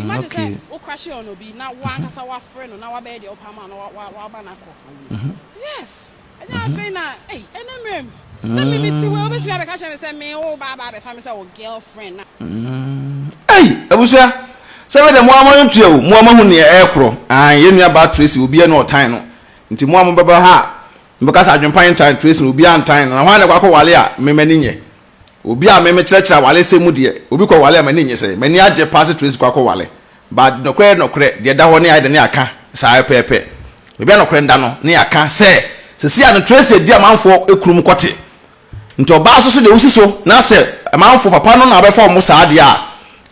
imagine sɛ Okay. wo crush on obi na wo ankasa wafrɛ no na wabɛyɛ deɛ wopɛ ama no na wa wa waba no akɔ yes ɛnyɛ afei na ei ɛnɛ mmerɛ mu sɛ me me ti wei wobɛtumi abɛka kyerɛ me sɛ me wo ba aba abɛfa me sɛ wo girlfriend na Ei abusua sɛ wei deɛ mo ara mo ntua o mo ara mo ahu nea ɛrekorɔ ae yɛn nua baa Tracy obiara ni ɔtan no nti mo a mo bɛba ha a Mebɛka sɛ adwempa ntan Tracy no obiara ntan no na hwan na ɛkɔ akɔwale a me m'ani nnye? Obi a me mekyerɛkyerɛ awalesɛm mu deɛ obi kɔwale a m'ani nnye sɛ m'ani agye paa sɛ Tracy kɔ akɔwale but nokorɛ yɛ nokorɛ deɛ ɛda hɔ ne ayɛ dɛ ne yɛaka saa pɛpɛɛpɛ baabi a nokorɛ nda no ne yɛaka sɛ sɛsi a no Tracy adi amanfoɔ kunumu kɔte Nti ɔbaa nso so deɛ wosi so na sɛ amanfo papa no na abɛfa wɔn saa deɛ a,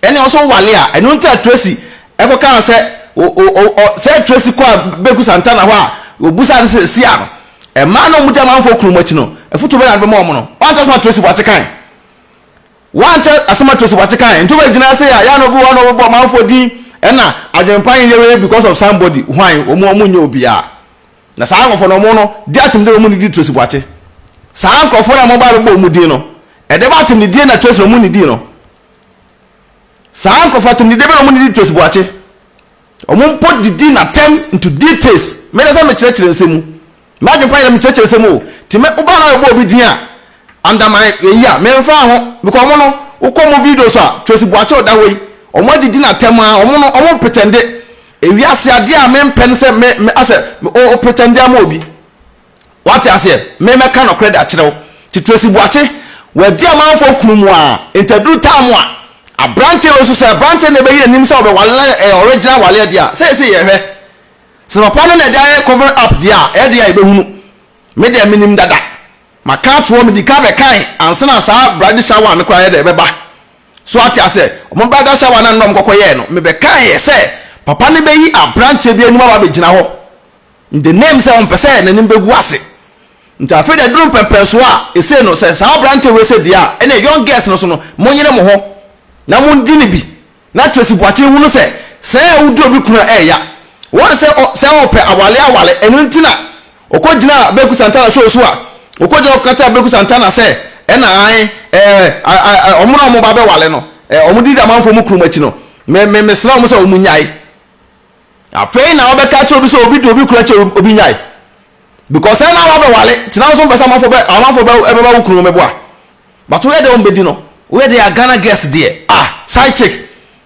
ɛnneɛ wo nso wowale a, ɛno nti a Tracy ɛkɔkaa sɛ o o o ɔ sɛ Tracy kɔ a Beku Santana hɔ a, wɔbusaa no sɛ sia no, mmaa no a wɔdi amanfoɔ kunu mu akyi no, afutuo bɛn na wode bɛma wɔn no? Woante asɛm a Tracy Boakye kae? Woante asɛm a Tracy Boakye kae? Nti wobɛgyina ase a, yɛ a na obi wɔ hɔ na ɔbɛbɔ amanfoɔ din, ɛna adwempa nyɛ wei because of somebody, hwan? Wɔn wɔn nyɛ obiara. Na saa nkurɔfoɔ no, wɔn no, di atem dɛ wɔn nnidi Tracy Boakye. Saa nkurɔfoɔ no a wɔba abɛbɔ wɔn din no, ɛdɛ bɛ atem didie na Tracy na wɔn nnidi no. Saa nkurɔfoɔ atem didie bɛ na wɔn nnidi Tracy Boakye. Wɔn mpo didi n'atɛm into details. Meyɛ sɛ mekyerɛkyerɛ nsɛm mu. M'adwene pa yɛ dɛ mekyerɛkyerɛ nsɛm mu o. Nti me woba na bɛbɔ obi din a, under my eyi a, memfa ho. Because wɔn no, wokɔ wɔn videos a, Tracy Boakye a ɔda hɔ yi, wɔn adidi n'atɛm ara, wɔn no, wɔn pretende. Ewiase adeɛ a mempɛ ne sɛ me me asɛ o o pretende ama obi. Wate aseɛ? Me mɛka nɔkorɛ de akyerɛ wo. Nti Tracy Boakye, wadi amanfoɔ kunu mu a, nti aduru time a, abranteɛ wei nso sɛ abranteɛ na ɛbɛyi n'anim sɛ ɔbɛwale na ɛyɛ original waleɛ deɛ a, seesei yɛhwɛ. Sɛ papa no na ɛde ayɛ cover up deɛ a, ɛyɛ deɛ a yɛbɛhunu. Me deɛ menim dada. Maka ato hɔ, medi kan bɛkae ansa na saa bridal shower no koraa yɛ dɛ ɛbɛba. So ate aseɛ? Wɔn bridal shower no a na wɔkɔkɔ yɛɛ no, mebɛkaeɛ sɛ papa no bɛyi aberanteɛ bi anim aba abɛgyina hɔ in the name sɛ ɔmpɛ sɛ n'anim bɛgu ase. Nti afei deɛ aduru mpɛmpɛnsoɔ a ɛsei no sɛ saa aberanteɛ wei sɛ deɛ a ɛneɛ young girls no so no monyere mo ho na mondi no bi. Na Tracy Boakye hunu sɛ sɛɛ wodi obi kunu a ɛyɛ ya. Wɔn sɛ ɔ sɛ ɔpɛ awale awale ɛno nti na ɔkɔ gyinaa Beku Santana show so a ɔkɔ gyina ɔka kyerɛ Beku Santana sɛ ɛna ae ɛɛ a a ɔmo na ɔmo ba bɛwale no ɛɛ ɔmo didi amanfoɔ mu kunu mu akyi no. Me me mesrɛ wɔn sɛ wɔn nyae. Afei na wɔbɛka akyerɛ obi sɛ obi de obi kunu akyɛ obi nyae. Because sɛ na wabɛwale, tena wo so mpɛ sɛ amanfoɔ bɛ amanfoɔ bɛ ɛbɛba wo kunu mɛboa. But woyɛ deɛ wɔn bɛdi no. Woyɛ deɛ a Ghana girls deɛ ah side chick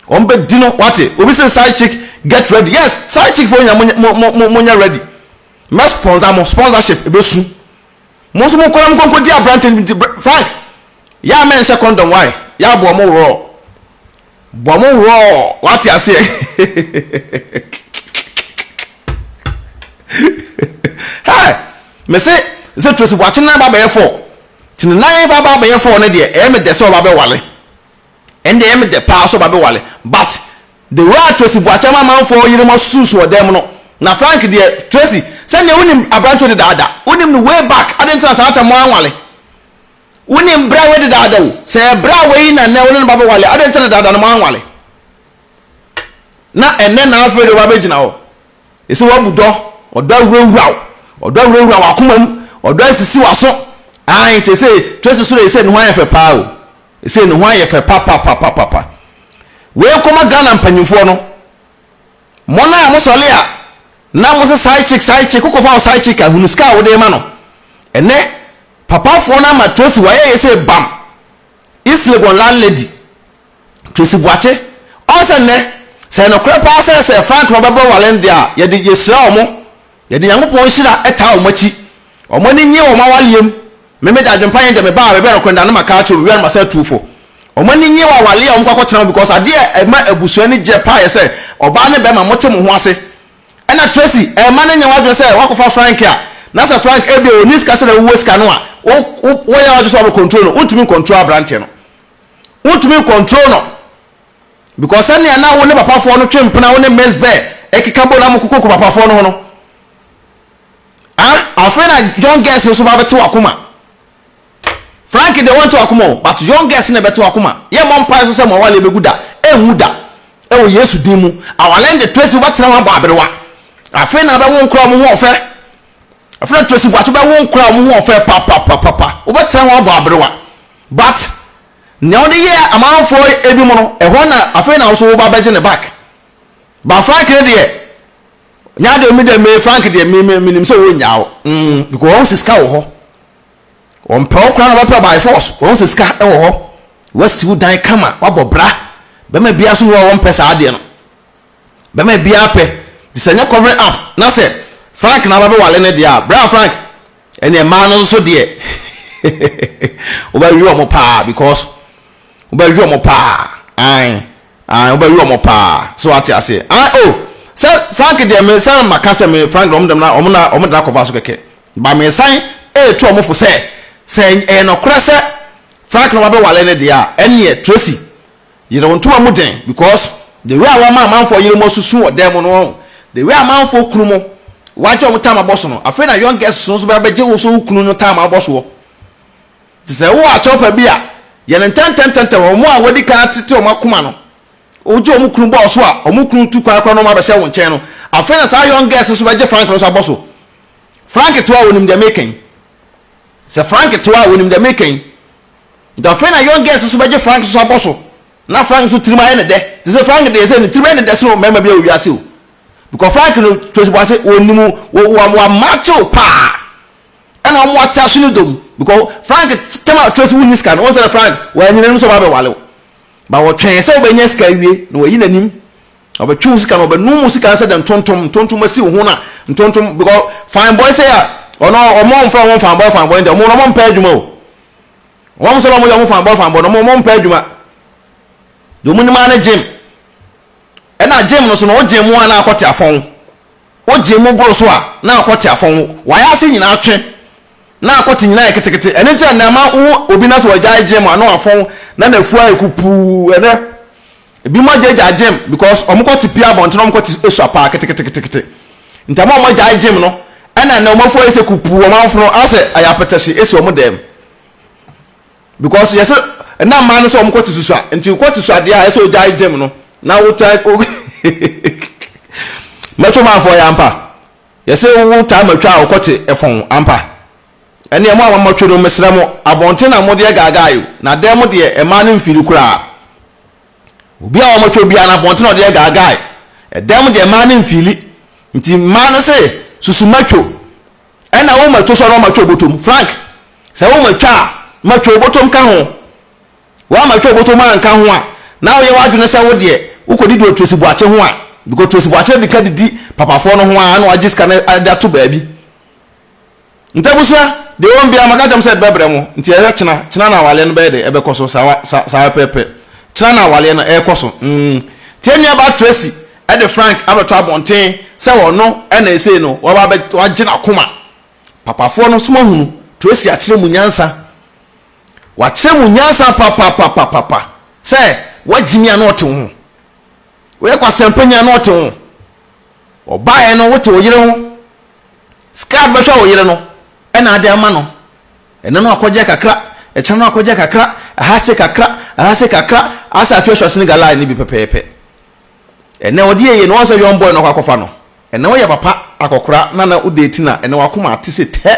wɔn bɛdi no wate. Obi sɛ side chick get ready. Yes side chick foɔ nyina mo mo mo mo nyɛ ready. Mɛ sponsor mo sponsorship ɛbɛsu. Mo nso mo nkɔ na mo nkɔ nkɔdi aberante no nti Frank yɛ a mɛnhyɛ condom why yɛ a bɔ mo worɔ bɔ mo worɔ wate aseɛ hey me se sɛ Tracy Boakye nan ba bɛyɛ fɔ ti ne nan ba ba bɛyɛ fɔ ne deɛ ɛyɛ me dɛ sɛ ɔba bɛwale ɛnde ɛyɛ me dɛ paa sɛ ɔba bɛwale but The way a Tracy Boakye ama amanfoɔ yerenom asusu wɔ dan mu no, na Frank deɛ, Tracy, sɛdeɛ wonim aberanteɛ dedaada, wonim no way back, adɛn nti na saa tam moanwale? Wonim bra wei dedaada o, sɛ ɛyɛ bra wei na nnɛ wo ne no ba bɛwale a, adɛn nti na dedaada no moanwale? Na ɛnnɛ na afei deɛ woba bɛgyina hɔ, ɛsɛ woabu dɔ, ɔdɔ awurawura wo, ɔdɔ awurawura w'akoma mu, ɔdɔ asisi w'aso, ae, te sɛ Tracy so deɛ ɛsɛ ne ho ayɛ fɛ paa o. Sei ne ho ayɛ fɛ papapapapa. Wei nkɔma Ghana mpanyinfoɔ no. Mo no a mo sɔle a na mo se side chick side chick wokɔfa wo side chick a hunu sika a wode ma no. Ɛnɛ papafoɔ no ama Tracy wayɛ yɛ sɛ bam. East Legon landlady Tracy Boakye ɔn sɛ nnɛ sɛ ɛnokorɛ paa sɛ sɛ Frank na ɔbɛbɔ wale no deɛ a yɛde yɛhyira ɔmo Yɛde Nyankopɔn nhyira taa wɔn akyi. Wɔn ani nnye wɔn awaleɛ mu. Me mede adwempa yɛn deɛ mebaa baabi a nokorɛ da no maka akyerɛ wɔn, mewia no masan atu fo. Wɔn ani nnye wɔ awaleɛ a wɔn kɔ akɔtena mu because adeɛ a ɛma abusua ani gyeɛ paa yɛ sɛ ɔbaa ne bɛɛma mote mo ho ase. Ɛna Tracy, ɛmma no nyɛ w'adwene sɛ woakɔfa Frank a na sɛ Frank ebia ɔnni sika sɛdeɛ wowɔ sika no a wo wo woyɛ w'adwene sɛ wobɛ control no, wontumi ncontrol abranteɛ no. Wontumi ncontrol no. Because sɛnea na wo ne papafoɔ no twe mpena, wo ne Miss Bear ɛkeka bɔ na mo kokoko papafoɔ no ho no, ah, afei na young girls nso ba bɛte wakoma. Frank deɛ wɔnte wakoma o, but young girls na ɛbɛte wakoma. Yɛ mmɔ mpae so sɛ mo awale bɛgu da, ɛnwu da, ɛwɔ Yesu din mu. Awale no de Tracy wobɛtena ho abɔ aberewa. Afei na bɛwo nkora wɔn ho ɔfɛ. Afei na Tracy Boakye bɛwo nkora wɔn ho ɔfɛ papapapapa. Wobɛtena ho abɔ aberewa. But Nea ɔde yɛɛ amanfoɔ ebinom no, ɛhɔ na afei na wo nso woba bɛgye ne back. But Frank no deɛ, nyɛ adeɛ me deɛ me Frank deɛ me me menim sɛ wɔnnyaa wo. Mm, because wɔn sɛ sika wɔ hɔ. Wɔmpɛ wo koraa na wɔbɛpɛ by force. Wɔn sɛ sika wɔ hɔ. Wasi wo dan kama, wabɔ bra. Bɛma biara so ni hɔ a wɔmpɛ saa adeɛ no. Bɛma biara pɛ. Nti sɛ nyɛ covering up na sɛ Frank na aba bɛwale no deɛ a, bra Frank, Ɛneɛ mmaa no nso deɛ wobɛwe wɔn paa because wobɛwe wɔn paa ae ae wobɛwe wɔn paa so wate aseɛ ae o oh, sɛ Frank deɛ me san maka sɛ me Frank wɔn dem na wɔn na wɔn de akɔfa so kɛkɛ ba me san ɛretu wɔn fo sɛ sɛ ɛyɛ nɔkorɛ sɛ Frank na wabɛwale ne deɛ a ɛneɛ Tracy Yere wo ntoma mu den because the way a wama amanfoɔ yere mo asusu wɔ dan mu no wɔn the way amanfoɔ kunu mo wagye wɔn time abɔ so no afei na young girls no nso bɛbɛgye wo so wo kunu no time abɔ soɔ te sɛ wowɔ akyɛw pa bi a yɛ no ntɛntɛntɛntɛm wɔn a wɔadi kan atete wɔn akoma no wogye wɔn kunu bɔɔ so a wɔn kunu tu kwan koraa na wɔn abɛhyɛ wo nkyɛn no afei na saa young girls nso bɛgye Frank no nso abɔ so Frank toa wɔnim deɛ meka yi sɛ Frank toa wɔnim deɛ meka yi Nti afei na young girls nso bɛgye Frank nso abɔ so na Frank nso tirim ayɛ ne dɛ te sɛ Frank deɛ sɛ ne tirim ayɛ ne dɛ sene mmarima bi a wɔ wiase o because Frank no Tracy Boakye wɔnim wɔ wɔ wɔamakye o paa ɛna wɔn ate aso ne dom because Frank tɛm a Tracy wonni sika no wɔn sɛ Frank wɔanyi n'anim sɛ ɔba abɛwale wo ba wɔtwɛn sɛ wobɛnya sika awie na wɔayi n'anim ɔbɛtwe wo sika no ɔbɛnum wo sika no sɛ dɛ ntontom ntontom asi wo ho na ntontom because fine boy sɛ a ɔno ɔmo ɔmfrɛ wɔn fine boy fine boy deɛ ɔmo ɔmo mpɛ adwuma o. Wɔn nso na wɔyɛ wɔn fanbɔ fanbɔ no, wɔn mpɛ adwuma. Deɛ wɔn nim ara ne gym. Ɛna gym no so no, wogye mu a na akɔte afɔn. Wogye mu boro so a na akɔte afɔn. Wayɛ ase nyinaa twe. Na akɔte nyinaa yɛ ketekete. Ɛno nti na nea ama wo obi na sɛ wɔgyae gym a na wafɔn na n'afu ayɛ kupuu. Ɛnɛ ebi mo agyaagyaa gym because wɔn kɔte pie abɔnten wɔn kɔte esua paa keteketekete. Nti ama wɔn agyae gym no ɛna ɛnɛ wɔn afu ayɛ sɛ kupuu wɔn afono asɛ ayɛ apɛtɛhye esi wɔn dɛm. Because yɛsɛ na mmaa no sɛ wɔn kɔ te susua nti kɔ te susua deɛ a ɛsɛ ogyae gym no na wotaa o mɛtwo maafoɔ yɛ ampa yɛsɛ wo taa matwa a wokɔ te ɛfɔn ampa ɛneɛ mo a mamatwo no mesrɛ mo abɔnten na mo deɛ gaagae o na dɛn mo deɛ mmaa no mfiri koraa. Obi a wɔatwa obiara no abɔnten na ɔde yɛ gaagae. Ɛdan mu deɛ mmaa no mfiili. Nti mmaa no se susu matwo. Ɛna wo matwo so a na wɔmatwo obotom. Frank, sɛ wo matwa a, matwo obotom ka ho. Woammatwa obotom anka ho a, na woyɛ w'adwene sɛ wo deɛ wokɔdidi wɔ Tracy Boakye ho a, because Tracy Boakye de ka didi papafoɔ no ho ara na wagye sika no de ato baabi. Nti abusua, deɛ ɛwɔ mu biara maka kyerɛ mo sɛ ɛbɛbrɛ mo, nti ɛyɛ kyena, kyena na awaleɛ no bɛyɛ dɛ, ɛbɛkɔ so, saa saa saa pɛpɛpɛ. Kyena na awaleɛ no ɛrekɔ so, mm. Nti yɛn nuabaa Tracy de Frank abɛto abɔnten sɛ ɔno na ɛsei no waba abɛ wagye n'akoma. Papafoɔ no, so moahunu, Tracy akyerɛ mu nyansa. Wakyerɛ mu nyansa papapapapa sɛ woagyimi a na ɔte wo ho. Woyɛ kwasɛmpanyin a na ɔte wo ho. Ɔbaeɛ no wote wo yere ho. Sika a bɛhwɛ wo yere no ɛna ade ama no. Ɛnɛ no akɔgye kakra, ɛkyɛ no akɔgye kakra, ɛha se kakra, ɛha se kakra, asɛ afei ahyɛ ɔsene galai no bi pɛpɛɛpɛ. Ɛnɛ ɔde yɛ yie no wɔn sɛ young boy na ɔkɔ akɔfa no. Ɛnɛ woyɛ papa akɔkora na na wo date na ɛnɛ wakoma ate se tɛ.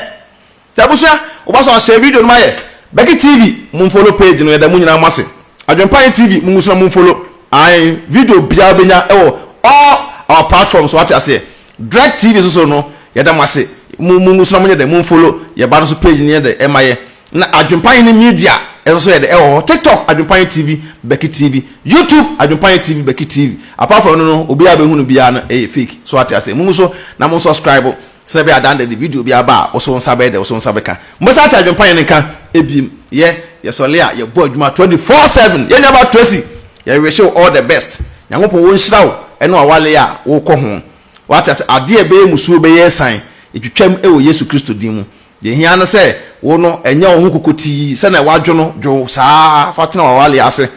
Sɛ abusua woba so a share video no ma yɛ. Becky TV mo nfollow page no yɛda mo nyinaa mo ase. Adwenpaye TV mo ngu so na mo nfollow ae video biara wobɛnya wɔ all our platforms wate aseɛ. Drek TV nso so no yɛda mo ase mo mo ngu so na mo nyɛ dɛ mo nfollow yɛ ba no so page no yɛ dɛ ɛma yɛ. Na Adwenpaye Media nso so yɛ dɛ ɛwɔ hɔ TikTok Adwenpaye TV Becky TV YouTube Adwenpaye TV Becky TV apart from no no obiara bɛhu no biara no ɛyɛ fake so wate aseɛ mo ngu so na mo subscribe Sɛ ɛbɛyɛ a dan de video bi aba a, wo so wo nsa bɛyɛ dɛ, wo so wo nsa bɛka. Mobɛsan ate adwempa yɛn nka ebiem. Yɛ, yɛsɔle a, yɛbɔ adwuma 24/7. Yɛn nuabaa Tracy, yɛ wish wo all the best. Nyankopɔn wonhyira wo ɛne w'awale a wokɔ ho. Wate ase? Adeɛ a ɛbɛyɛ musuo bɛyɛ asiane, yɛtwitwam wɔ Yesu Kristo din mu. Deɛ ɛhia ara ne sɛ wo no, ɛnyɛ wo ho kokotii sɛdeɛ wadwo no, dwo saa ara fa tena w'awale ase.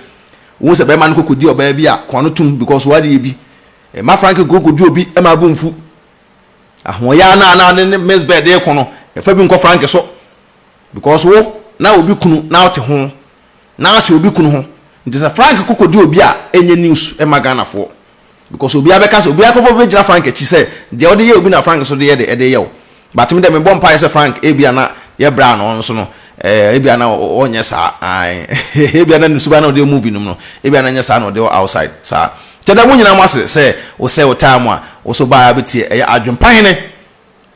Wohu sɛ bɛrima no kɔkɔdi ɔbaa bi a, ko ano tom because w'adeɛ bi. Mma Frank nkɔkɔdi obi ma bo mfu. Ahoɔyaa no a na ne ne Miss Bird reko no, ɛfa bi nkɔ Frank so. Because wo, na obi kunu na wote ho. Na ahyɛ obi kunu ho. Nti sɛ Frank kɔ kɔdi obi a, ɛnyɛ news mma Ghanafoɔ. Because obiara bɛka sɛ, obiara kɔbɔ bɛgyina Frank akyi sɛ, deɛ wode yɛ obi na Frank nso de yɛ de, ɛde yɛ wo. But me deɛ mebɔ mpaeɛ sɛ Frank ebia na yɛ bra no nso no, eh, ebia na ɔnyɛ saa. Ae. Ebia na ne suban na ɔde wɔ movie no mu no, ebia na ɛnyɛ saa na ɔde wɔ outside. Saa. Kyɛda mo nyinaa mo ase sɛ wo sɛ wo time a wo so baa bɛtie ɛyɛ adwempa hene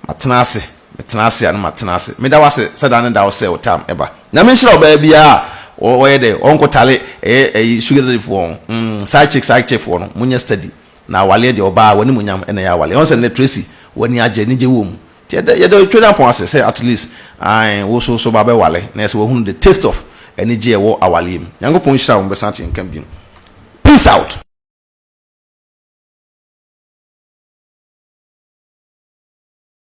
matena ase metena ase a na matena ase meda wo ase sɛ da ne da wo sɛ wo time ɛba Nyame nhyira ɔbaa biara a ɔyɛ dɛ ɔnkɔ tale ɛyɛ ɛyi sugar daddy foɔ ho mm side chick side chick foɔ no monyɛ steady na awaleɛ deɛ ɔbaa w'animuonyam ɛna ɛyɛ awaleɛ ɔn sɛ nnɛ Tracy w'ani agye anigye wɔ mu nti yɛda yɛda Twenampɔn ase sɛ at least ae wo so so ba bɛwale na ɛsɛ wahunu the taste of anigye ɛwɔ awaleɛ mu Nyankopɔn nhyira wo mobɛsan ate yɛn nka biom Peace out.